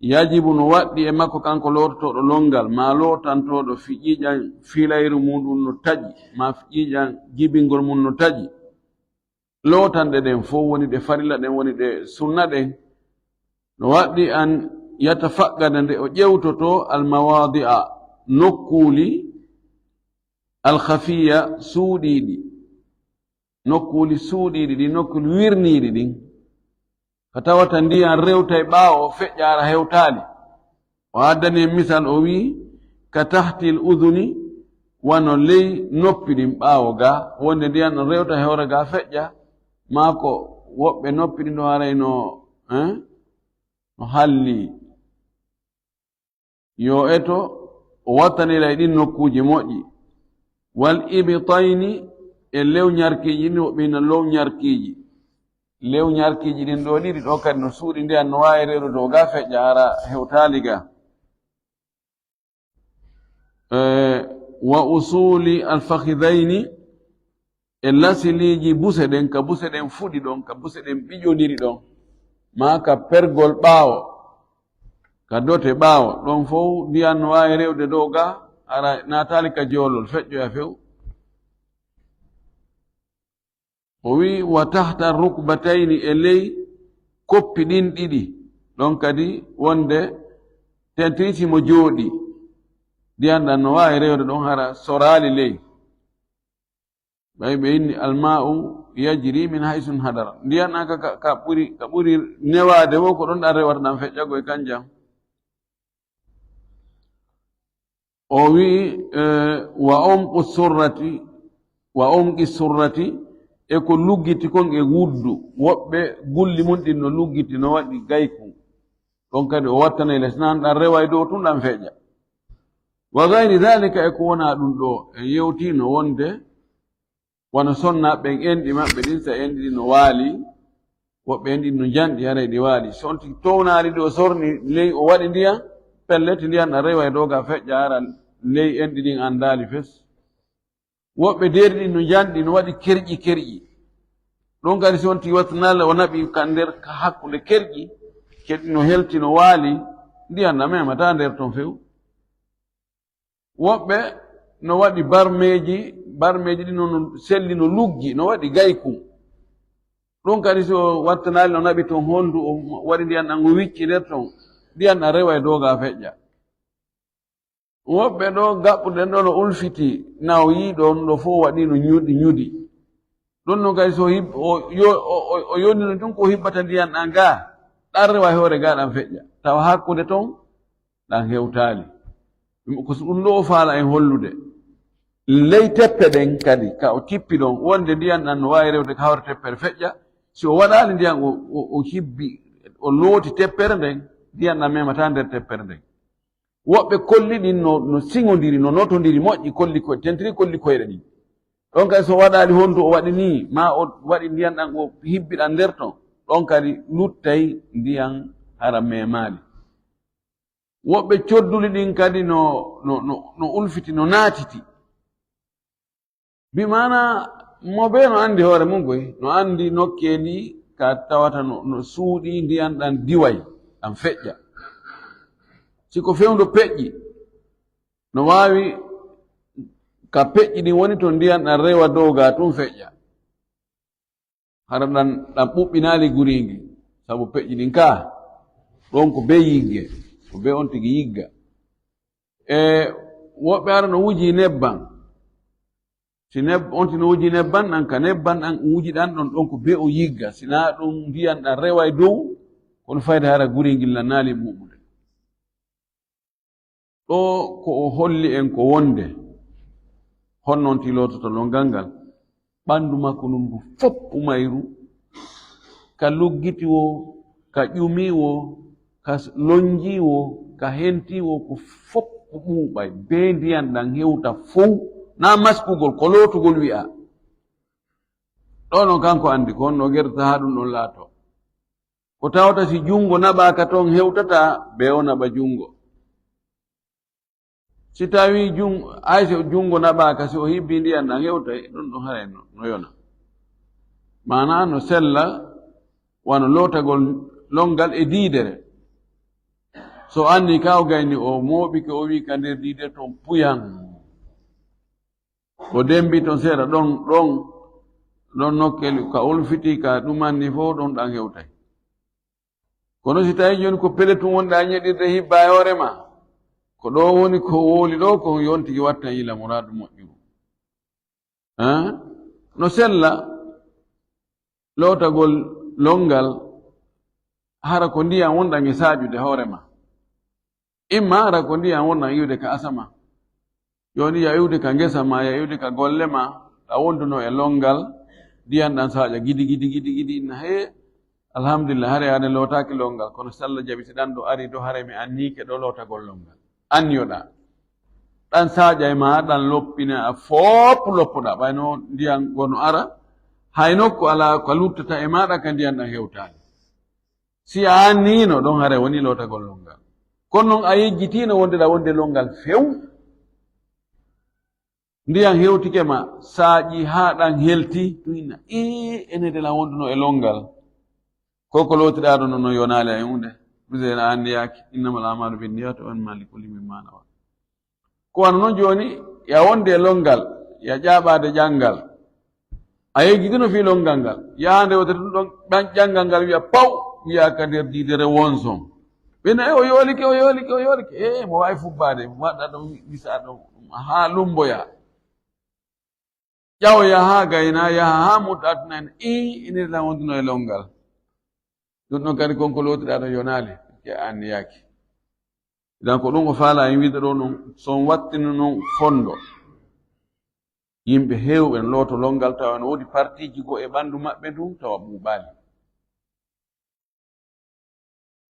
yajibu no waɗɗi e makko kanko loototooɗo lonngal, maa lootantooɗo fi ƴiiƴan filayru mum ɗun no taƴi, maa fi ƴiiƴan jibingol mum no taƴi. Lootanɗe ɗen fow woni ɗe farilla ɗen, woni ɗe sunna ɗen, no waɗɗi an yatafaqqada nde o ƴewtotoo almawaadi'a, nokkuuli alkhafiya suuɗiiɗi, nokkuuli suuɗiiɗi ɗin, nokkuuli wirniiɗi ɗin, ka tawata ndiyan rewtay ɓaawo o feƴƴa hara hewtaali. O addani en misal, o wi'i, ka tahtil uduni, wano ley noppi ɗin ɓaawo ga, wonde ndiyan ɗon rewta hewre ga feƴƴa, maa ko woɓɓe noppi ɗin ɗon haray no, eh, no halli. Yo eto o wattanira e ɗin nokkuuji moƴƴi. Wal ibtayni, e lewñarkiiji ɗin, woɓɓe hino lowñarkiiji. Lewñarkiiji ɗin ɗoo ɗiɗi ɗoo kadi no suuɗi ndiyan no waawi rewrude o ga feƴƴa hara hewtaali ga. Eh, wa usuli alfakhidayni, e lasiliiji buse ɗen, ka buse ɗen fuɗi ɗon, ka buse ɗen ɓiƴondiri ɗon, maa ka pergol ɓaawo, ka dote ɓaawo, ɗon fow ndiyan no waawi rewde dow ga, hara naataali ka joolol, feƴƴoya few. O wi'i, wa tahta rukbatayni, e ley koppi ɗin ɗiɗi, ɗon kadi wonde tentiri si mo jooɗi, ndiyan ɗan no waawi rewde ɗon hara soraali ley. Ɓay ɓe inni, alma'u yajri min haysun hadara. Ndiyan ɗan ka, ka, ka ɓuri, ka ɓuri newaade wo ko ɗon ɗan rewata ɗan feƴƴa ko e kanjam. O wi'i, eh, wa umqu surrati, wa umqi surrati, e ko luggiti kon e wuddu. Woɓɓe gulli mun ɗin no luggiti, no waɗi gayku. Ɗon kadi o wattanay les nan ɗan rewa e dow tun ɗan feƴƴa. Wa gayri dhalika, e ko wona ɗun ɗoo, en yewtino wonde wano sonna ɓen enɗi maɓɓe ɗin, sa enɗi ɗin no waali, woɓɓe enɗi ɗin no njanɗi, haray ɗi waali. Si on tigi townaali ɗi, o sorni ley, o waɗi ndiyan, pellet ndiyan ɗan rewa e dow ga feƴƴa, hara ley enɗi ɗin anndaali fes. Woɓɓe deedi ɗin no njanɗi, no waɗi kerƴi kerƴi. Ɗon kadi si on tigi wattanali, o naɓi ka nder, ka hakkunde kerƴi, kerƴi no helti, no waali, ndiyan ɗan memata nder ton few. Woɓɓe no waɗi barmeeji, barmeeji ɗin no, no selli, no luggi, no waɗi gayku. Ɗun kadi si o wattanaali, no naɓi ton hondu, o waɗi ndiyan ɗan, o wicci nder ton, ndiyan ɗan rewa e dow ga feƴƴa. Woɓɓe ɗoo gaɓɓuɗen ɗoo no ulfiti, na o yii ɗoo, ɗoo fow waɗi no ñudi, ñudi. Ɗun non kadi so hib-, o yo-, o, o, o yoni no tun ko hibbata ndiyan ɗan ga, ɗan rewa e hoore ga ɗan feƴƴa. Tawa hakkunde ton, ɗan hewtaali. Ɗum ko ɗum ɗoo o faala en hollude. Ley teppe ɗen kadi, ka o tippi ɗon, wonde ndiyan ɗan no waawi rewde ka hawre teppere feƴƴa. Si o waɗaali ndiyan, o, o, o hibbi, o looti teppere nden, ndiyan ɗan memata nder teppere nden. Woɓɓe kolli ɗin no, no siŋondiri, no notondiri moƴƴi, kolli koy-, tentiri kolli koyɗe ɗin. Ɗon kadi so waɗaali hondu o waɗi nii, maa o waɗi ndiyan ɗan o hibbi ɗan nder ton, ɗon kadi luttay ndiyan hara memaali. Woɓɓe codduli ɗin kadi no, no, no, no ulfiti, no naatiti. Bi maana mo bee no anndi hoore mum koy, no anndi nokkeeli ka tawata no, no suuɗi ndiyan ɗan diway, ɗan feƴƴa. Si ko fewndo peƴƴi, no waawi ka peƴƴi ɗin woni ton ndiyan ɗan rewa dow ga tun feƴƴa. Hara ɗan, ɗan ɓuɓɓinaali guriingi, sabu peƴƴi ɗin ka, ɗon ko bee yigge, ko bee on tigi yigga. E woɓɓe ara no wuji nebban. Si neb-, on tigi no wuji nebban ɗan, ka nebban ɗan wuji ɗan ɗon, ɗon ko bee o yigga. Si naa ɗum ndiyan ɗan rewa e dow, kono fayda hara guriingil lan naali muɓɓude. Ɗoo ko o holli en ko wonde, honno on tigi loototo lonngal ngal, ɓanndu makko ndun ndu fow mayru, ka luggiti woo, ka ƴumi woo, ka s-, lonnji woo, ka henti woo, ko fow ɓuuɓay, bee ndiyan ɗan hewta fow, naa maskugol, ko lootugol wi'aa. Ɗoo non kanko anndi, ko honno o gerdata haa ɗum ɗon laatoo. Ko tawata si junngo naɓaaka ton hewtataa, bee o naɓa junngo. Si tawii jun-, hay si junngo naɓaaka, si o hibbii ndiyan ɗan hewtay, ɗum ɗon haray no, no yona. Maanaa no sella, wano lootagol lonngal e diidere. So anni ka o gayni, o mooɓike, o wi ka nder diidere ton puyan. O dembi ton seeɗa, ɗon, ɗon, ɗon nokkel ka ulfiti, ka ɗumanni fof, ɗon ɗan hewtay. Kono si tawi jooni ko pele tun wonɗa ñeɗirde hibba e hoore ma, ko ɗo woni ko wowli ɗo, ko yon tigi watta ila muraadu moƴƴuru. Haa? No sella lootagol lonngal, hara ko ndiyan wonɗan e saaƴude hoore ma. Imma hara ko ndiyan wonɗan iwde ka asama. Jooni ya iwde ka ngesa ma, ya iwde ka golle ma, a wonduno e lonngal, ndiyan ɗan saaƴa gidi, gidi, gidi, gidi, inna hee, alhamdulillah, hare aɗa lootaaki lonngal, kono si Alla jaɓi si ɗan ɗo ari ɗo, hare mi anniike ɗo lootagol lonngal. Anniyoɗa. Ɗan saaƴa e ma, ɗan loppina, a foop loppoɗa, ɓay no ndiyan gono ara, hay nokku alaa ko luttata e maɗa ka ndiyan ɗan hewtaali. Si a anniino ɗon, hare woni lootagol lonngal. Kono non a yejjitiino wonde ɗa wonde lonngal few. Ndiyan hewtike ma, saaƴi haa ɗan helti, tun inna, ii, ene de lan wonduno e lonngal. Ko ko lootiɗaa ɗon non, no yonaali e huunde. Ɗun se a anniyaaki, innamal a'maalu binniyati wa innama likulli imri'in ma nawa. Ko wano non jooni, ya wonde e lonngal, ya ƴaaɓaade ƴanngal. A yejjitino fii lonngal ngal. Yaande wotere tun ɗon, ɗan ƴanngal ngal wi'a paw, wi'a ka nder diidere wonson. Ɓe na, "E, o yoolike, o yoolike, o yoolike." E, mo waawi fubbaade, mo waɗa ɗon, wisa ɗon, haa lumboya. Ƴawoya haa gayna, yaha haa mutta aduna en, ii, ine lan wonduno e lonngal. Ɗun ɗon kadi kon ko lootiɗaa ɗon yonaali, ke anniyaaki. Idan ko ɗun o faala en wiide ɗo non, so on wattino non fondo. Yimɓe heewɓe no looto lonngal tawa no woodi partiiji goo e ɓandu maɓɓe ndun tawa ɓuuɓaali.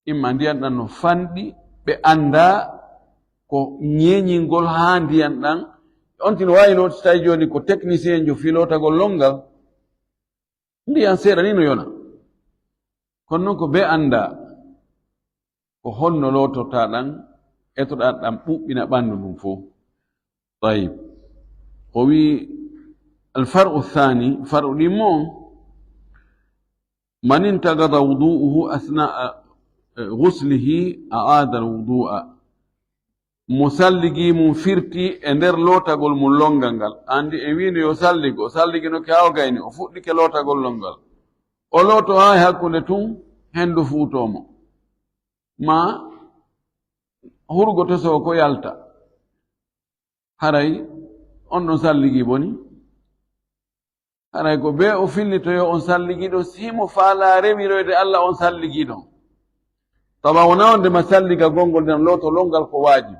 Imma ndiyan ɗan no fanɗi, ɓe anndaa ko ñeeñingol haa ndiyan ɗan. On tino waawi looti tawi jooni ko technicien jo fii lootagol lonngal. Ndiyan seeɗa ni no yona. Kono non ko ɓe anndaa ko honno lootortaa ɗan, etoɗaa ɗan ɓuuɓɓina ɓandu ndun fow. Tayib. O wi'i, الفرع الثاني, far'u ɗimmo on, من انتقض وضوءه أثناء غسله أعاد الوضوء. Mo salligi mun firti e nder lootagol mun lonngal ngal. Anndi en wiino yo salligo, o salligino ke haa o gayni, o fuɗɗike lootagol lonngal. O looto haa e hakkunde tun, hendu fuutoo mo. Maa hurgo tosoo ko yalta. Haray on ɗon salligi boni. Haray ko bee o fillitoyo on salligi ɗon, si himo faalaa rewiroyde Alla on salligi ɗon. Tawa wonaa on ndema salliga gonngol nden looto lonngal ko waajibi.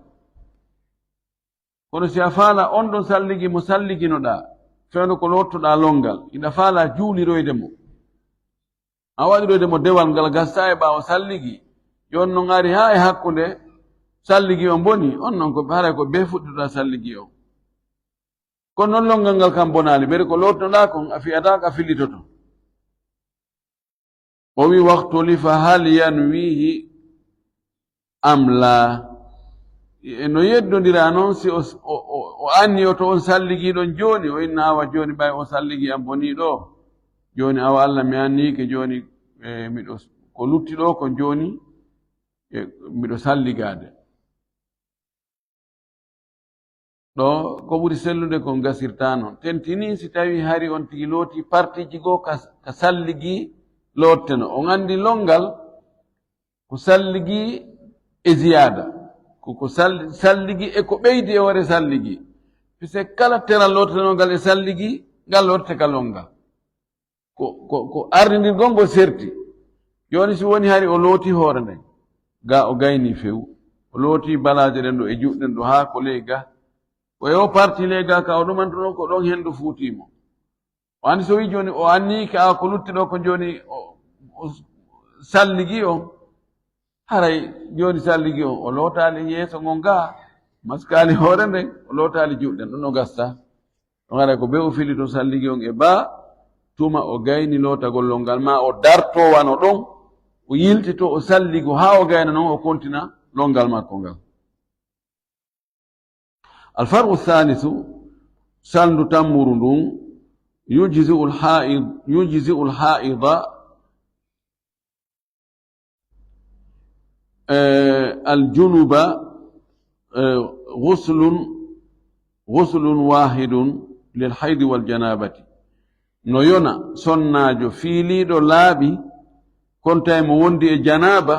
Kono si a faalaa on ɗon salligi mo salliginoɗaa, fewndo ko loottoɗaa lonngal, hiɗa faalaa juuliroyde mo. A waɗiroyde mo dewal ngal gastaa e ɓaawo salligi. Jooni non ari haa e hakkunde salligi on boni, on non ko haray ko bee fuɗɗitoɗaa salligi on. Kono non lonngal ngal kam bonaali, bere ko lootnoɗaa kon a fiyataa ka fillitoto. O wi, واختلف هل ينويه أم لا. E no yeddondiraa non si o, o, o, o anniyoto on salligi ɗon jooni, o inna awa jooni ɓay o salligi am bonii ɗo. Jooni awa Alla mi anniike jooni, e, miɗo, ko lutti ɗo kon jooni, e, miɗo salligaade. Ɗo ko ɓuri sellude kon gasirtaa non. Tentini si tawii hari on tigi looti partiiji goo ka, ka salligi lootteno. On anndi lonngal ko salligi e ziyaada. Ko, ko sall-, salligi e ko ɓeydi e hoore salligi. Puisque kala teral lootetenoo ngal e salligi, ngal lootete ka lonngal. Ko, ko, ko ardindirgol ngol serti. Jooni si woni hari o looti hoore nden, ga o gayni few. O looti balaaje ɗen ɗo e juuɗe ɗen ɗo haa ko ley ga. Ko e o parti ley ga ka o ɗumantuno ko ɗon hendu fuuti mo. O anndi so wi jooni o anni ka ko lutti ɗo ko jooni o, o salligi on. Haray jooni salligi on, o lootaali yeeso ngon ga, maskaali hoore nden, o lootaali juuɗe ɗen, ɗon o gasta. Ɗon haray ko bee o fillito salligi on e baa, tuma o gayni lootagol lonngal maa o darto wano ɗon, o yiltito, o salligo haa o gayna non, o kontina lonngal makko ngal. الفرع الثالث, salndu tammuru ndun, يجزئ الحائض، يجزئ الحائض Eh, aljunuba, eh, guslun, guslun wahidun lil haydi wal janabati. No yona sonnaajo fiiliiɗo laaɓi, kon tawi mo wondi e janaaba,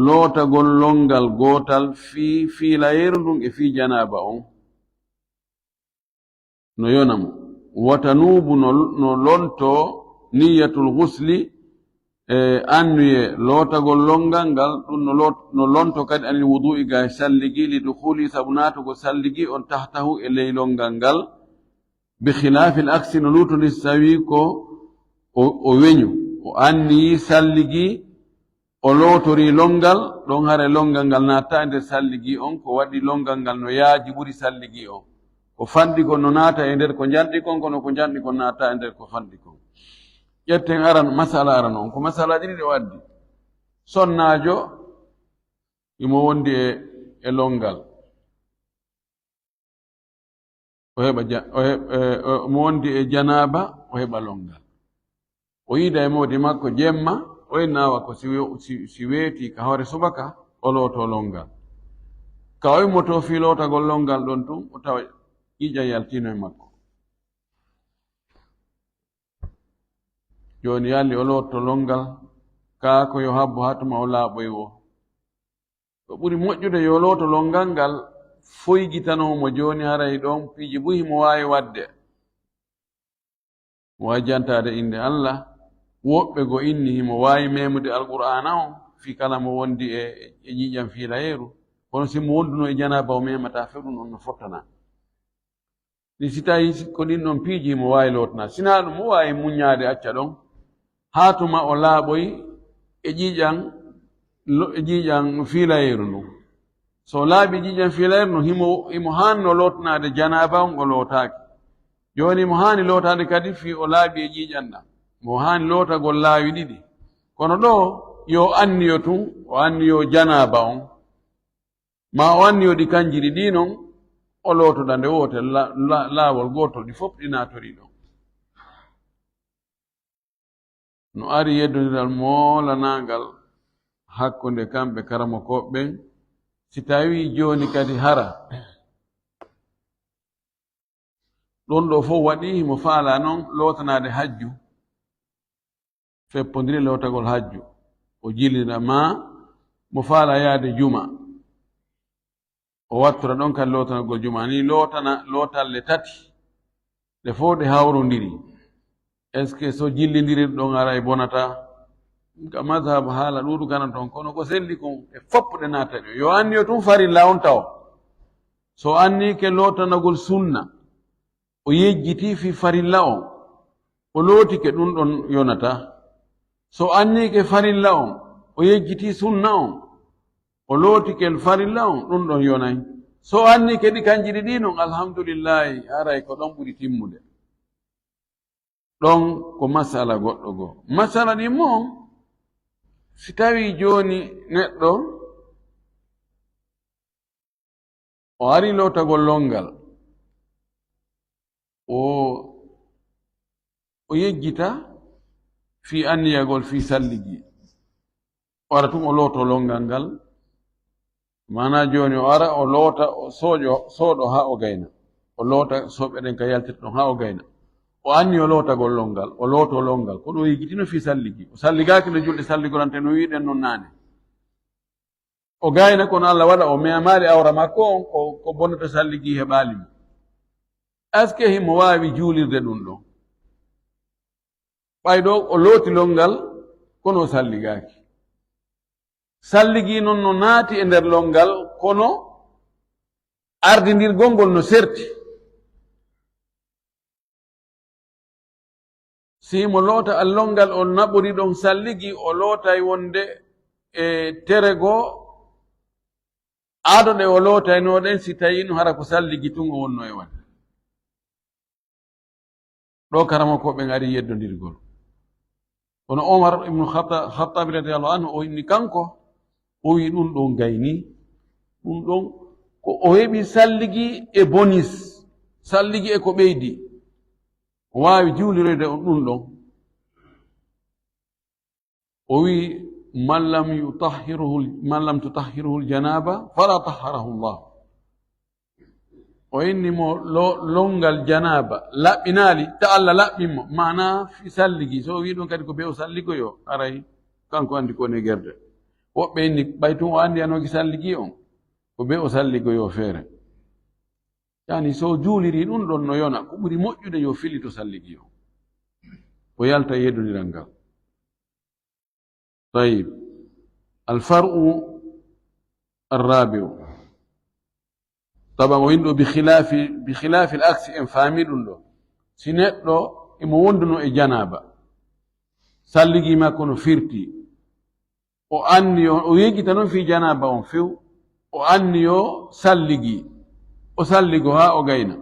lootagol lonngal gootal fii fiilayeeru ndun e fii janaaba on. No yona mo. Watanuubu no, no lonto niyyatul gusli, e annuye lootagol lonngal ngal, ɗun no lot-, no lonto kadi anil wudu'i ga e salligi, li dukhuli sabu naatugol salligi on tahtahu e ley lonngal ngal, bi khilafil aksi no luutondiri si tawii ko o, o weñu, o anniyii salligi, o lootorii lonngal, ɗon haray lonngal ngal naata e nder salligi on, ko waɗi lonngal ngal no yaaji ɓuri salligi on. Ko fanɗi kon no naata e nder ko njanɗi kon, kono ko njanɗi kon naata e nder ko fanɗi kon. Ƴetten aran, masala aran on, ko masala ɗiɗi ɗe o addi. Sonnaajo, imo wondi e, e lonngal. O heɓa ja-, o he-, e, o, mo wondi e janaaba, o heɓa lonngal. O yiida e moodi makko jemma, o inna awa ko si we-, si, si weeti ka hoore subaka, o looto lonngal. Ka o immotoo fii lootagol lonngal ɗon tun, o tawa ƴiiƴan yaltiino e makko. Jooni yalli o looto lonngal, kaa ko yo habbo haa tuma o laaɓoy woo. Ko ɓuri moƴƴude yo looto lonngal ngal foygitanoo mo jooni, haray ɗon piiji buy himo waawi waɗde. Mo waawi jantaade innde Allah, woɓɓe goo inni himo waawi meemude Alqur'aana on fii kala mo wondi e, e ƴiiƴan fiilayeeru. Kono si mo wondunoo e janaaba o meemataa few, ɗun on no fottanaa. Ɗi si tawii ko ɗin ɗon piiji mo waawi lootana. Si naa ɗun, mo waawi muññaade acca ɗon. Haa tuma o laaɓoy e ƴiiƴan, lo-, e ƴiiƴan fiilayeeru ndun. So o laaɓii ƴiiƴan fiilayeeru ndun, himo, himo haani no lootanaade janaaba on, o lootaaki. Jooni himo haani lootaade kadi fii o laaɓii e ƴiiƴan ɗan. Mo haani lootagol laawi ɗiɗi. Kono ɗoo, yo anniyo tun, o anniyo janaaba on. Maa o anniyo ɗi kanji ɗiɗi non, o lootoda nde wootere, la-, la-, laawol gootol ɗi fow ɗi naatorii ɗon. No ari yeddondiral moolanaangal hakkunde kamɓe karamokooɓe ɓen, si tawii jooni kadi hara ɗon ɗoo fow waɗii himo faalaa non lootanaade hajju, feppondiri lootagol hajju, o jilina maa mo faalaa yaade juma, o wattora ɗon kadi lootanagol juma, ni lootana, lootalle tati, ɗe fow ɗe hawrondiri. Est-ce que so jillindirir ɗon aray bonata? Ka mazhab haala ɗuuɗu kana ton, kono ko selli kon, ɗe fow ɗe naata ɗon. Yo anniyo tun farilla on taw. So annii ke lootanagol sunna, o yejjitii fii farilla on, o lootike, ɗun ɗon yonataa. So annii ke farilla on, o yejjitii sunna on, o lootike farilla on, ɗun ɗon yonay. So annii ke ɗi kanji ɗiɗi non, alhamdulillahi, haray ko ɗon ɓuri timmude. Ɗon ko masala goɗɗo goo. Masala ɗimmo on, si tawii jooni neɗɗo o ari lootagol lonngal, o, o yejjita fii anniyagol fii salligi. O ara tun o looto lonngal ngal. Maanaa jooni o ara o loota, o sooƴo, sooɗo haa o gayna. O loota soɓe ɗen ka yaltirta ɗon haa o gayna. O anniyo lootagol lonngal, o looto lonngal. Ko ɗun o yejjitino fii salligi. O salligaaki no julde salligorante no wi'uɗen non naane. O gayna, kono Allah waɗa o meemaali awra makko on, ko, ko bonnata salligi heɓaali mo. Est-ce que himo waawi juulirde ɗun ɗon? Ɓay ɗoo o looti lonngal, kono o salligaaki. Salligi non no naati e nder lonngal, kono ardindirgol ngol no serti. Si himo loota lonngal o naɓori ɗon salligi, o lootay wonde e tere goo, ado ɗe o lootaynoo ɗen, si tawii no hara ko salligi tun o wonnoo e waɗde. Ɗoo karamokooɓe ɓen ari yeddondirgol. Kono Omar ibnu Khatta-, Khattabi radiyallahu anhu, o inni kanko, o wi'i ɗun ɗon gayni, ɗun ɗon ko o heɓi salligi e bonis, salligi e ko ɓeydi. O waawi juuliroyde on ɗun ɗon. O wi'i, man lam yutahhiruhu, man lam tutahhiruhu aljanaba fala tahharahu Allah. O inni mo lo-, lonngal janaba laɓɓinaali, ta Allah laɓɓin mo. Mana fi salligi, so o wi ɗum kadi ko be o salligoyo, aray kanko andi ko ne gerde. Woɓɓe inni ɓay tun o andi anoki salligi on, ko be o salligoyo feere. Yani so juuliri ɗum ɗon no yona, ko ɓuri moƴƴude yo fillito salligi on. O yalta yeddodiral ngal. Tayyib. Alfar'u arrabi'u. Taban o inɗo bi khilafi, bi khilafi al-aksi, en faami ɗum ɗo. Si neɗɗo emo wonduno e janaba, salligi makko no firti, o anni o, o yejjita noon fii janaba on few, o anni o salligi, o salligo haa o gayna.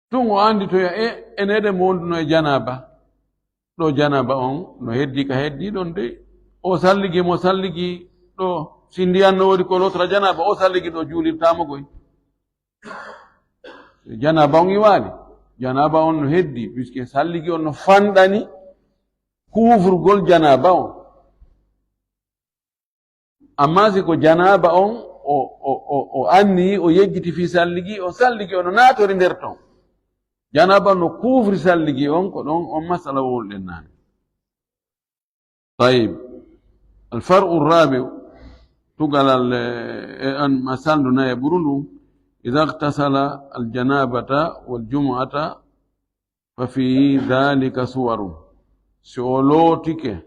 Tun o anditoya e, enede mo wonduno e janaba. Ɗo janaba on no heddi ka heddi ɗon de. O salligi mo salligi ɗo, si ndiyan no woodi ko lotora janaba, o salligi ɗo juulirtamo goy. Janaba on iwaali. Janaba on no heddi, puisque salligi on no fanɗani kuufrugol janaba on. Amma si ko janaba on o, o, o, o anni, o yejjiti fii salligi, o salligi, ono naatori nder ton. Janaba on no kuufri salligi on, ko ɗon on masala wowluɗen naane. Tayyib. Alfar'u rabi'u, tugalal, eh, e an masalndu naye ɓuru ndu, idha ightasala aljanabata wal jumu'ata fa fi dhalika suwarun. Si o lootike,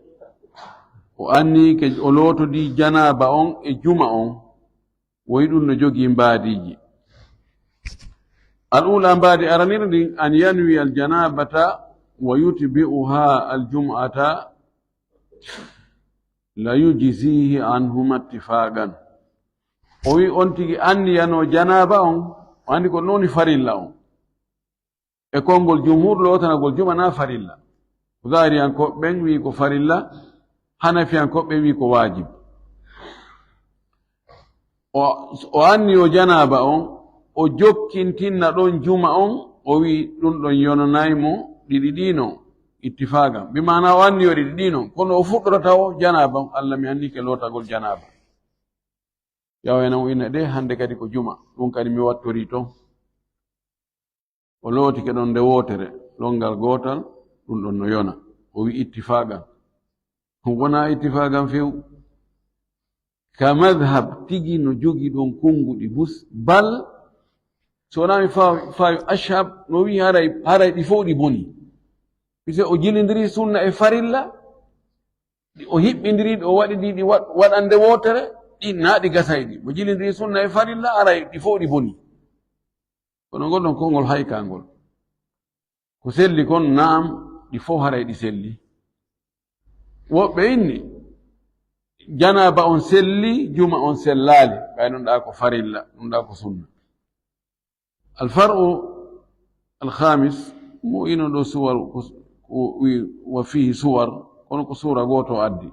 o annike, o lootodi janaba on e juma on, woyi ɗum no jogii mbaadiiji. Al ula, mbaadi araniri ndin, an yanwi al janabata wa yutbi'uha al jum'ata, la yujzihi anhuma ittifaqan. O wi on tigi anniyano janaba on, o andi ko noni farilla on. E konngol jumhur, lootanagol juma na farilla. Zahiriyankooɓe ɓen wi ko farilla, hanafiyankooɓe ɓen wi ko waajib. O, o anni o janaaba on, o jokkintinna ɗon juma on, o wi ɗum ɗon yonanay mo ɗiɗi ɗino, ittifaagan. Bi maana o anni o ɗiɗi ɗino, kono o fuɗɗorata o janaaba on, Allah mi anni ke lootagol janaaba. Yawa ena o inna ɗe, hannde kadi ko juma, ɗum kadi mi wattori ton. O lootike ɗon nde wootere, ɗon ngal gootal, ɗum ɗon no yona. O wi ittifaagan. Wona ittifaagan few. Ka madhab tigi no jogi ɗon konnguɗi bus, bal, so wonaa mi faawi, faawi ashab, no wi haray, haray ɗi fow ɗi boni. Pise o jilindiri sunna e farilla, ɗi o hiɓɓindiri, ɗi o waɗi ɗi, ɗi wa-, waɗande wootere, ɗi naa ɗi gasay ɗi. Mo jilindiri sunna e farilla, haray ɗi fow ɗi boni. Kono ngol ɗon konngol haykangol. Ko selli kon, naam, ɗi fow haray ɗi selli. Woɓɓe inni, janaaba on selli, juma on sellaali. Ɓay ɗum ɗa ko farilla, ɗum ɗa ko sunna. Alfar'u alkhamis, mo ino ɗo suwar, ko, ko wi, wa fihi suwar, kono ko suura gooto addi.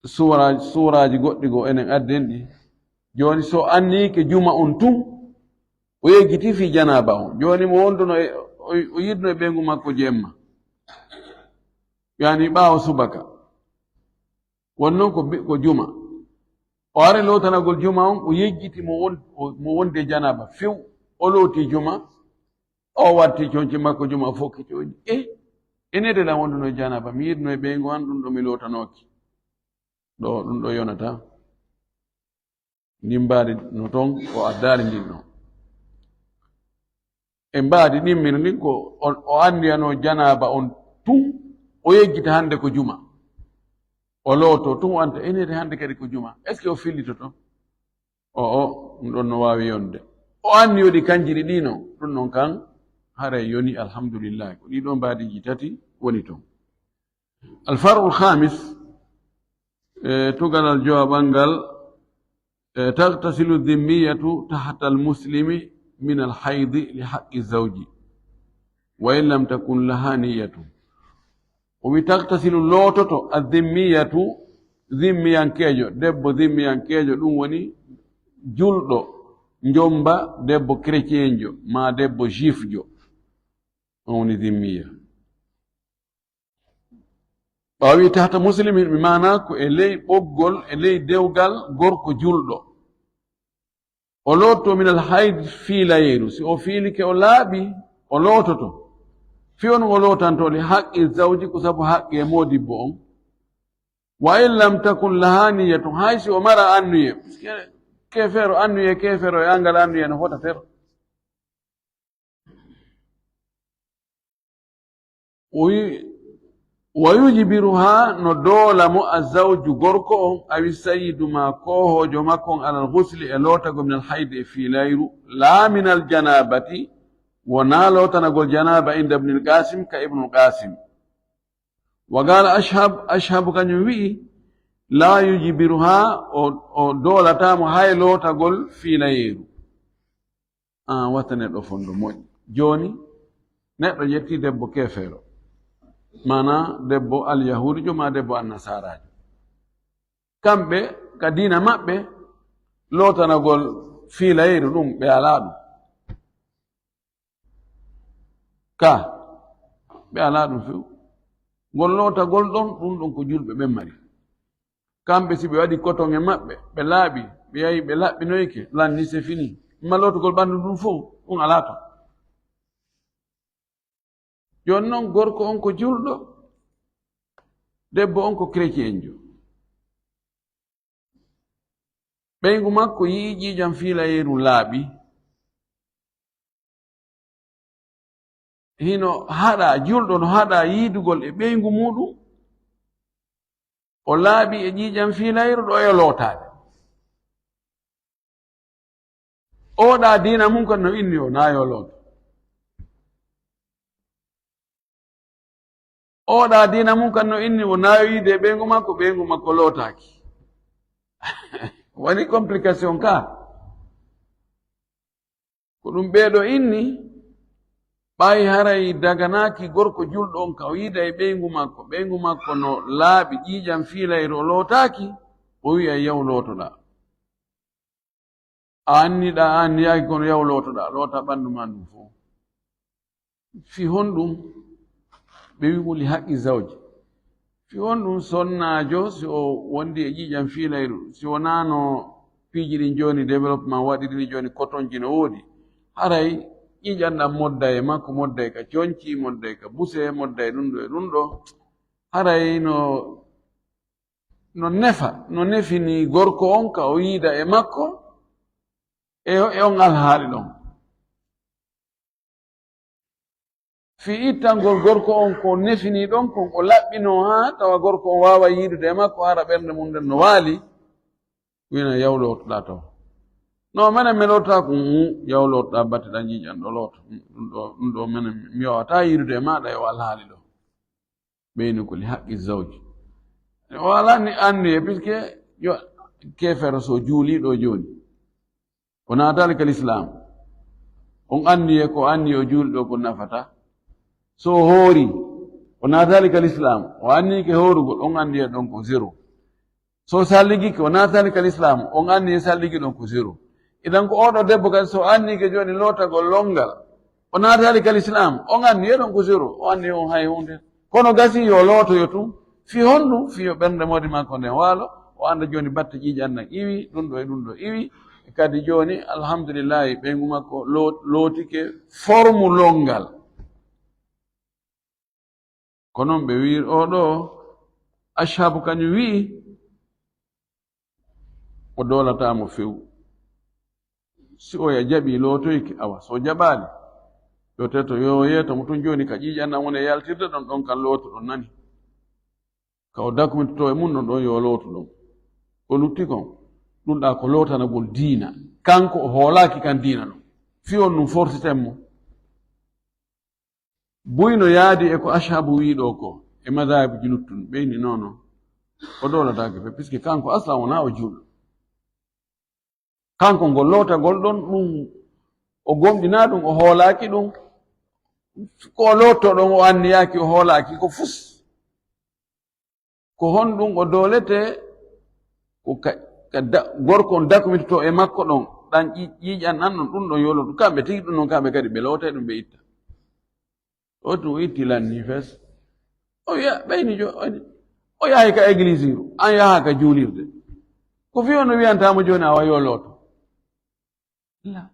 Suura-, suuraaji goɗɗi goo enen adden ɗi. Jooni, so anniike juma on tun, o yejjiti fii janaaba on. Jooni, mo wonduno e, o, o yiduno e ɓeyngu makko jemma. Yaani ɓaawo subaka. Wonno ko bi-, ko juma. O ari lootanagol juma on, o yejjiti mo won-, o, mo wonde janaaba few. O looti juma, o watti conci makko juma, o fokkiti, o wi'i, "Eh, enede lan wonduno e janaaba, mi yiduno e ɓeyngu an, ɗum ɗo mi lootanooki." Ɗo, ɗum ɗo yonata. Ndin mbaadi no ton, o addaali ndin ɗon. E mbaadi ɗimmiri ndin ko o, o anndiyano janaaba on tun, o yejjita hannde ko juma. O looto tun, o anta enede hannde kadi ko juma. Est-ce que o fillitoto? O, o, ɗum ɗon no waawi yonde. O anniyo ɗi kanji ɗiɗi no, ɗum ɗon kan haray yoni, alhamdulillah. Ko ɗii ɗoo mbaadiiji tati woni ton. Alfar'u alkhamis, e, tugalal jowaɓal ngal, e, tagtasilu dhimmiyatu tahta almuslimi min alhaydi li haqqi zawji, wa in lam takun laha niyatu. O wi, tagtasilu, loototo, adhimmiyatu, dhimmiyankeejo, debbo dhimmiyankeejo, ɗum woni julɗo, njomba debbo chrétienjo, maa debbo juifjo. On woni dhimmiya. Ɓaawi tahta muslimin, mi maana ko e ley ɓoggol, e ley dewgal gorko julɗo. O lootto minal hayd fiilayru. Si o fiilike o laaɓi, o loototo. Fi on o lootanto li haqqi zawji, ko sabu haqqi e moodibbo on. Wa in lam takun laha niyyatun, hay si o mara annuye. Kefeero annuye, kefeero e angal annuye no fota ter. O wi-, wa yujbiruha, no doola mo a zawju gorko on, awi sayyidu ma koohoojo makko on, alal ghusli e lootagol minal haydi e fiilayru, laa minal janabati, wonaa lootanagol janaba inda ibnil Qasim ka ibnul Qasim. Wa qala Ashhab, Ashhab kañum wi'i, laa yujbiruha, o, o doolata mo hay lootagol fiilayru. An watta neɗɗo fondo moƴƴi. Jooni, neɗɗo ƴetti debbo keefeero, maana debbo alyahuudijo maa debbo annasaaraajo. Kamɓe, ka diina maɓɓe, lootanagol fiilayru ɗum, ɓe alaa ɗum. Ka, ɓe alaa ɗum few. Ngol lootagol ɗon, ɗum ɗon ko julɓe ɓen mari. Kamɓe, si ɓe waɗi koton e maɓɓe, ɓe laaɓi, ɓe yahi, ɓe laɓɓinoyke, lanni, c'est fini. Amma lootugol ɓanndu ndun fow, ɗum alaa ton. Jooni non, gorko on ko julɗo, debbo on ko chrétienjo. Ɓeyngu makko yi'i ƴiiƴam fiilayeeru laaɓi. Hino haɗa, julɗo no haɗa yiidugol e ɓeyngu muuɗum. O laaɓi e ƴiiƴam fiilayru ɗo e lootaade. Oɗa diina mum kan no inni o naa yo looto. Oɗa diina mum kan no inni o naa yo yiide e ɓeyngu makko, ɓeyngu makko lootaaki. Woni complication ka. Ko ɗum ɓeeɗo inni, ɓay haray daganaaki gorko julɗo on ka o yiida e ɓeyngu makko, ɓeyngu makko no laaɓi ƴiiƴam fiilayru o lootaaki, o wi'a yaw lootoɗaa. A anniɗaa, a anniyaaki kono yaw lootoɗaa, loota ɓanndu maa ndun fow. Fi honɗum ɓe wi'i mo li haqqi zawji? Fi honɗum sonnaajo, si o wondi e ƴiiƴam fiilayru, si wonaano piiji ɗin jooni, développement waɗiri ni jooni, kotonji no woodi, haray ƴiiƴam ɗam modday e makko, modday ka conci, modday ka buse, modday ɗum ɗo e ɗum ɗo, haray no, no nefa, no nefini gorko on ka o yiida e makko e, e on alhaali ɗon. Fii ittangol gorko on ko nefini ɗon kon, o laɓɓinoo haa tawa gorko on waaway yiidude e makko, hara ɓernde mum nden no waali, wina yaw lootoɗaa taw. No, menen mi loototaako, mm, yaw lootoɗaa batte ɗan ƴiiƴan ɗo looto. Mm, ɗum ɗo, ɗum ɗo menen mi waawataa yiidude e maaɗa e o alhaali ɗo. Ɓeyni ko li haqqi zawji. O alaa ni anniye, puisque yo keefeero so juulii ɗo jooni. O naataali ka lislaam. On anniye ko anniye o juuli ɗo ko nafata. So o hoori, o naataali ka lislaam. O anniike hoorugol, on anniye ɗon ko zéro. So o salligike, o naataali ka lislaam. On anniye salligi ɗon ko zéro. Idan ko oɗo debbo kadi, so o anniike jooni lootagol longal, o naataali ka lislaam, on anniye ɗon ko zéro. O anniye on hay huunde. Kono gasi yo lootoyo tun. Fii honɗum? Fii yo ɓernde moodi makko nden waalo, o annda jooni batte ƴiiƴan ɗan iwi, ɗum ɗo e ɗum ɗo iwi. E kadi jooni, alhamdulillahi, ɓeyngu makko lo-, lootike formu longal. Ko non ɓe wi'i oɗo, Ashabu kañum wi'i, o doolataa mo few. Si oya jaɓi lootoyke, awa, so jaɓaali, yo teto, yo yeeto mo tun jooni ka ƴiiƴan ɗan woni e yaltirde ɗon, ɗon kan looto ɗon nani. Ka o dakumintoto e mun ɗon, ɗon yo looto ɗon. Ko lutti kon, ɗun ɗa ko lootanagol diina. Kanko o hoolaaki kan diina ɗon. Fii on ɗun forsiten mo. Buy no yaadi e ko Ashabu wi'i ɗo ko, e madhahibuji luttun, ɓe inni non non. O doolataake fe, puisque kanko aslan wonaa o juulɗo. Kanko ngol lootagol ɗon, ɗun o gomɗinaa ɗun, o hoolaaki ɗun. Ko o lootto ɗon, o anniyaaki, o hoolaaki, ko fus. Ko honɗun o dooletee? Ko ka, ka da-, gorko on dakumintoto e makko ɗon, ɗan ƴi-, ƴiiƴan ɗan ɗon, ɗun ɗon yo lootu. Kamɓe tigi ɗun non, kamɓe kadi ɓe lootay ɗun, ɓe itta. O tun itti lanni fes. O wi'a, ɓeyni jo-, o ni, O yahay ka églisiru, an yaha ka juulirde. Ko fii on no wiyantaa mo jooni awa yo looto? La.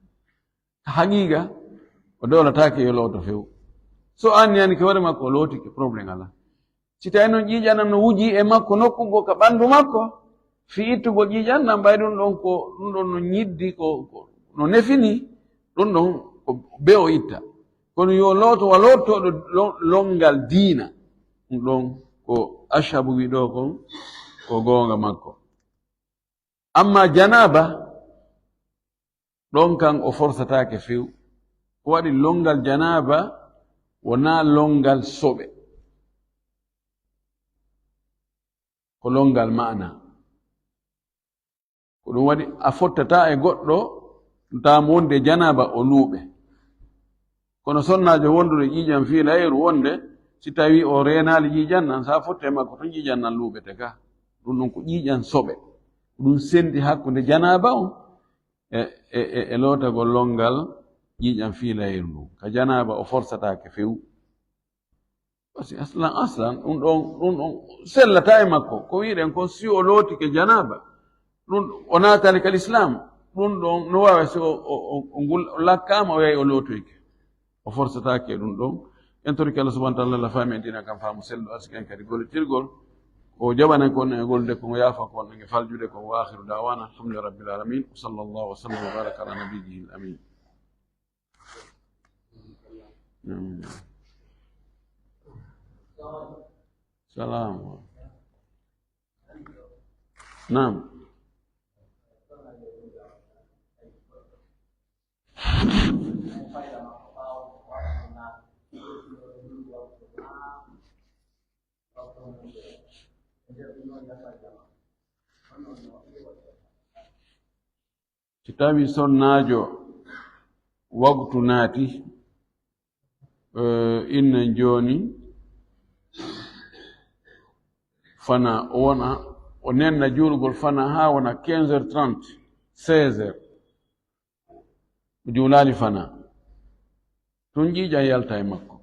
Ka haqiiqa, o dowlataake yo looto few. So an yani ke hoore makko, o lootike, problème alaa. Si tawi noon ƴiiƴan nan no wujii e makko nokku goo ka ɓanndu makko, fii ittugol ƴiiƴan nan, ɓay ɗum ɗon ko, ɗum ɗon no ñiddi, ko, ko no nefini, ɗum ɗon ko be o itta. Kono yo looto wa loottooɗo lo-, lonngal diina, ɗum ɗon ko Ashabu wi'i ɗoo kon, ko goonga makko. Amma janaaba, ɗon kan o forsataake few. Ko waɗi lonngal janaaba wonaa lonngal soɓe. Ko lonngal maana. Ko ɗum waɗi a fottataa e goɗɗo, tawa mo wonde janaaba o luuɓe. Kono sonnaajo wondude ƴiiƴan fii layru wonde, si tawii o reenaali ƴiiƴan nan, sa fotte e makko ton ƴiiƴan nan luuɓete ka. Ɗum ɗon ko ƴiiƴan soɓe. Ɗum senndi hakkunde janaaba on e, e, e, e lootagol lonngal ƴiiƴan fii layru ndun. Ka janaaba o forsataake few. Parce que aslan, aslan, ɗum ɗon, ɗum ɗon sellataa e makko. Ko wi'ɗen kon, si o lootike janaaba, ɗum o naatali ka lislaam, ɗum ɗon no waawi si o, o, o, o ngul-, o lakkaama, o yahi o lootoyke. O forsataake ɗum ɗon. En torike Allah subhanahu wa ta'ala, Allah faami en diina kan faamu selluɗo, arsiki en kadi gollitirgol. O jaɓanen kon e gollude kon, o yaafa kon e faljude kon. Wa akhiru da'wana, alhamdulillahi rabbil alamin. Wa sallallahu wa sallam wa baraka ala nabiyyihi al-amin. Amin. Salam. Naam. Si tawii sonnaajo waktu naati, eh, innen jooni, fana o wona, o nenna juulugol fana haa wona quinze heures trente, seize heures. O juulaali fana. Tun ƴiiƴan yalta e makko.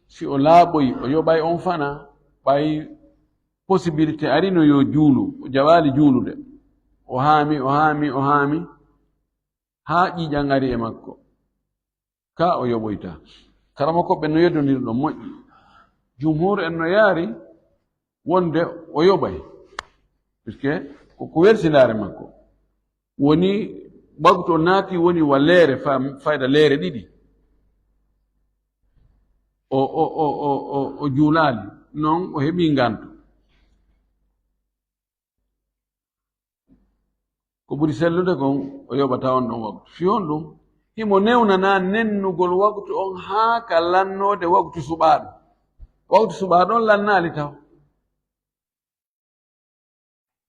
Si o laaɓoyi, o yoɓay on fana, ɓay possibilité arino yo juulu, o jaɓaali juulude. O haami, o haami, o haami, haa ƴiiƴan ari e makko. Ka o yoɓoyta. Karamoko ɓen no yeddondiri ɗon moƴƴi. Jumhur en no yaari wonde o yoɓay. Puisque ko, ko welsindaare makko. Woni waktu o naati woni wa leere fa-, fayda leere ɗiɗi. O, o, o, o, o, o juulaali. Non o heɓi nganto. Ko ɓuri sellude kon, o yoɓata on ɗon waktu. Fii honɗum? Himo newnanaa nennugol waktu on haa ka lannoode waktu suɓaaɗo. Waktu suɓaaɗo on lannaali taw.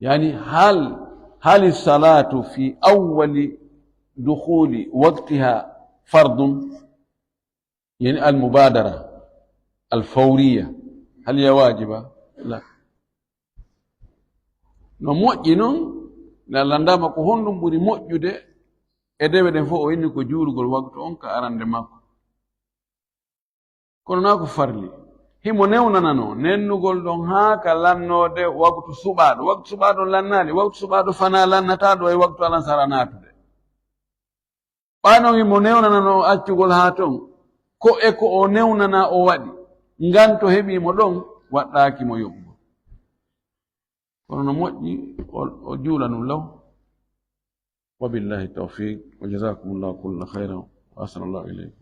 Yani, hal, hal salatu fi awwali dukhuli waqtiha fardun? Yani, al mubadara, al fawriya, hal hiya wajiba? La. No moƴƴi non, nde Allah landaama ko honɗum ɓuri moƴƴude e dewe ɗen fof, o inni ko juulugol waktu on ka arande makko. Kono naa ko farli. Himo newnananoo nennugol ɗon haa ka lannoode waktu suɓaaɗo. Waktu suɓaaɗo on lannaali, waktu suɓaaɗo fanaa lannataa ɗo e waktu alansara naatude. Ɓaa non himo newnananoo accugol haa ton, ko e ko o newnanaa o waɗi, nganto heɓii mo ɗon, waɗɗaaki mo yoɓugol. Kono no moƴƴi, o, o juula ɗum law. Wa billahi tawfiq, wa jazakumullahu kulla khairan, wa ahsanallahu ilaykum.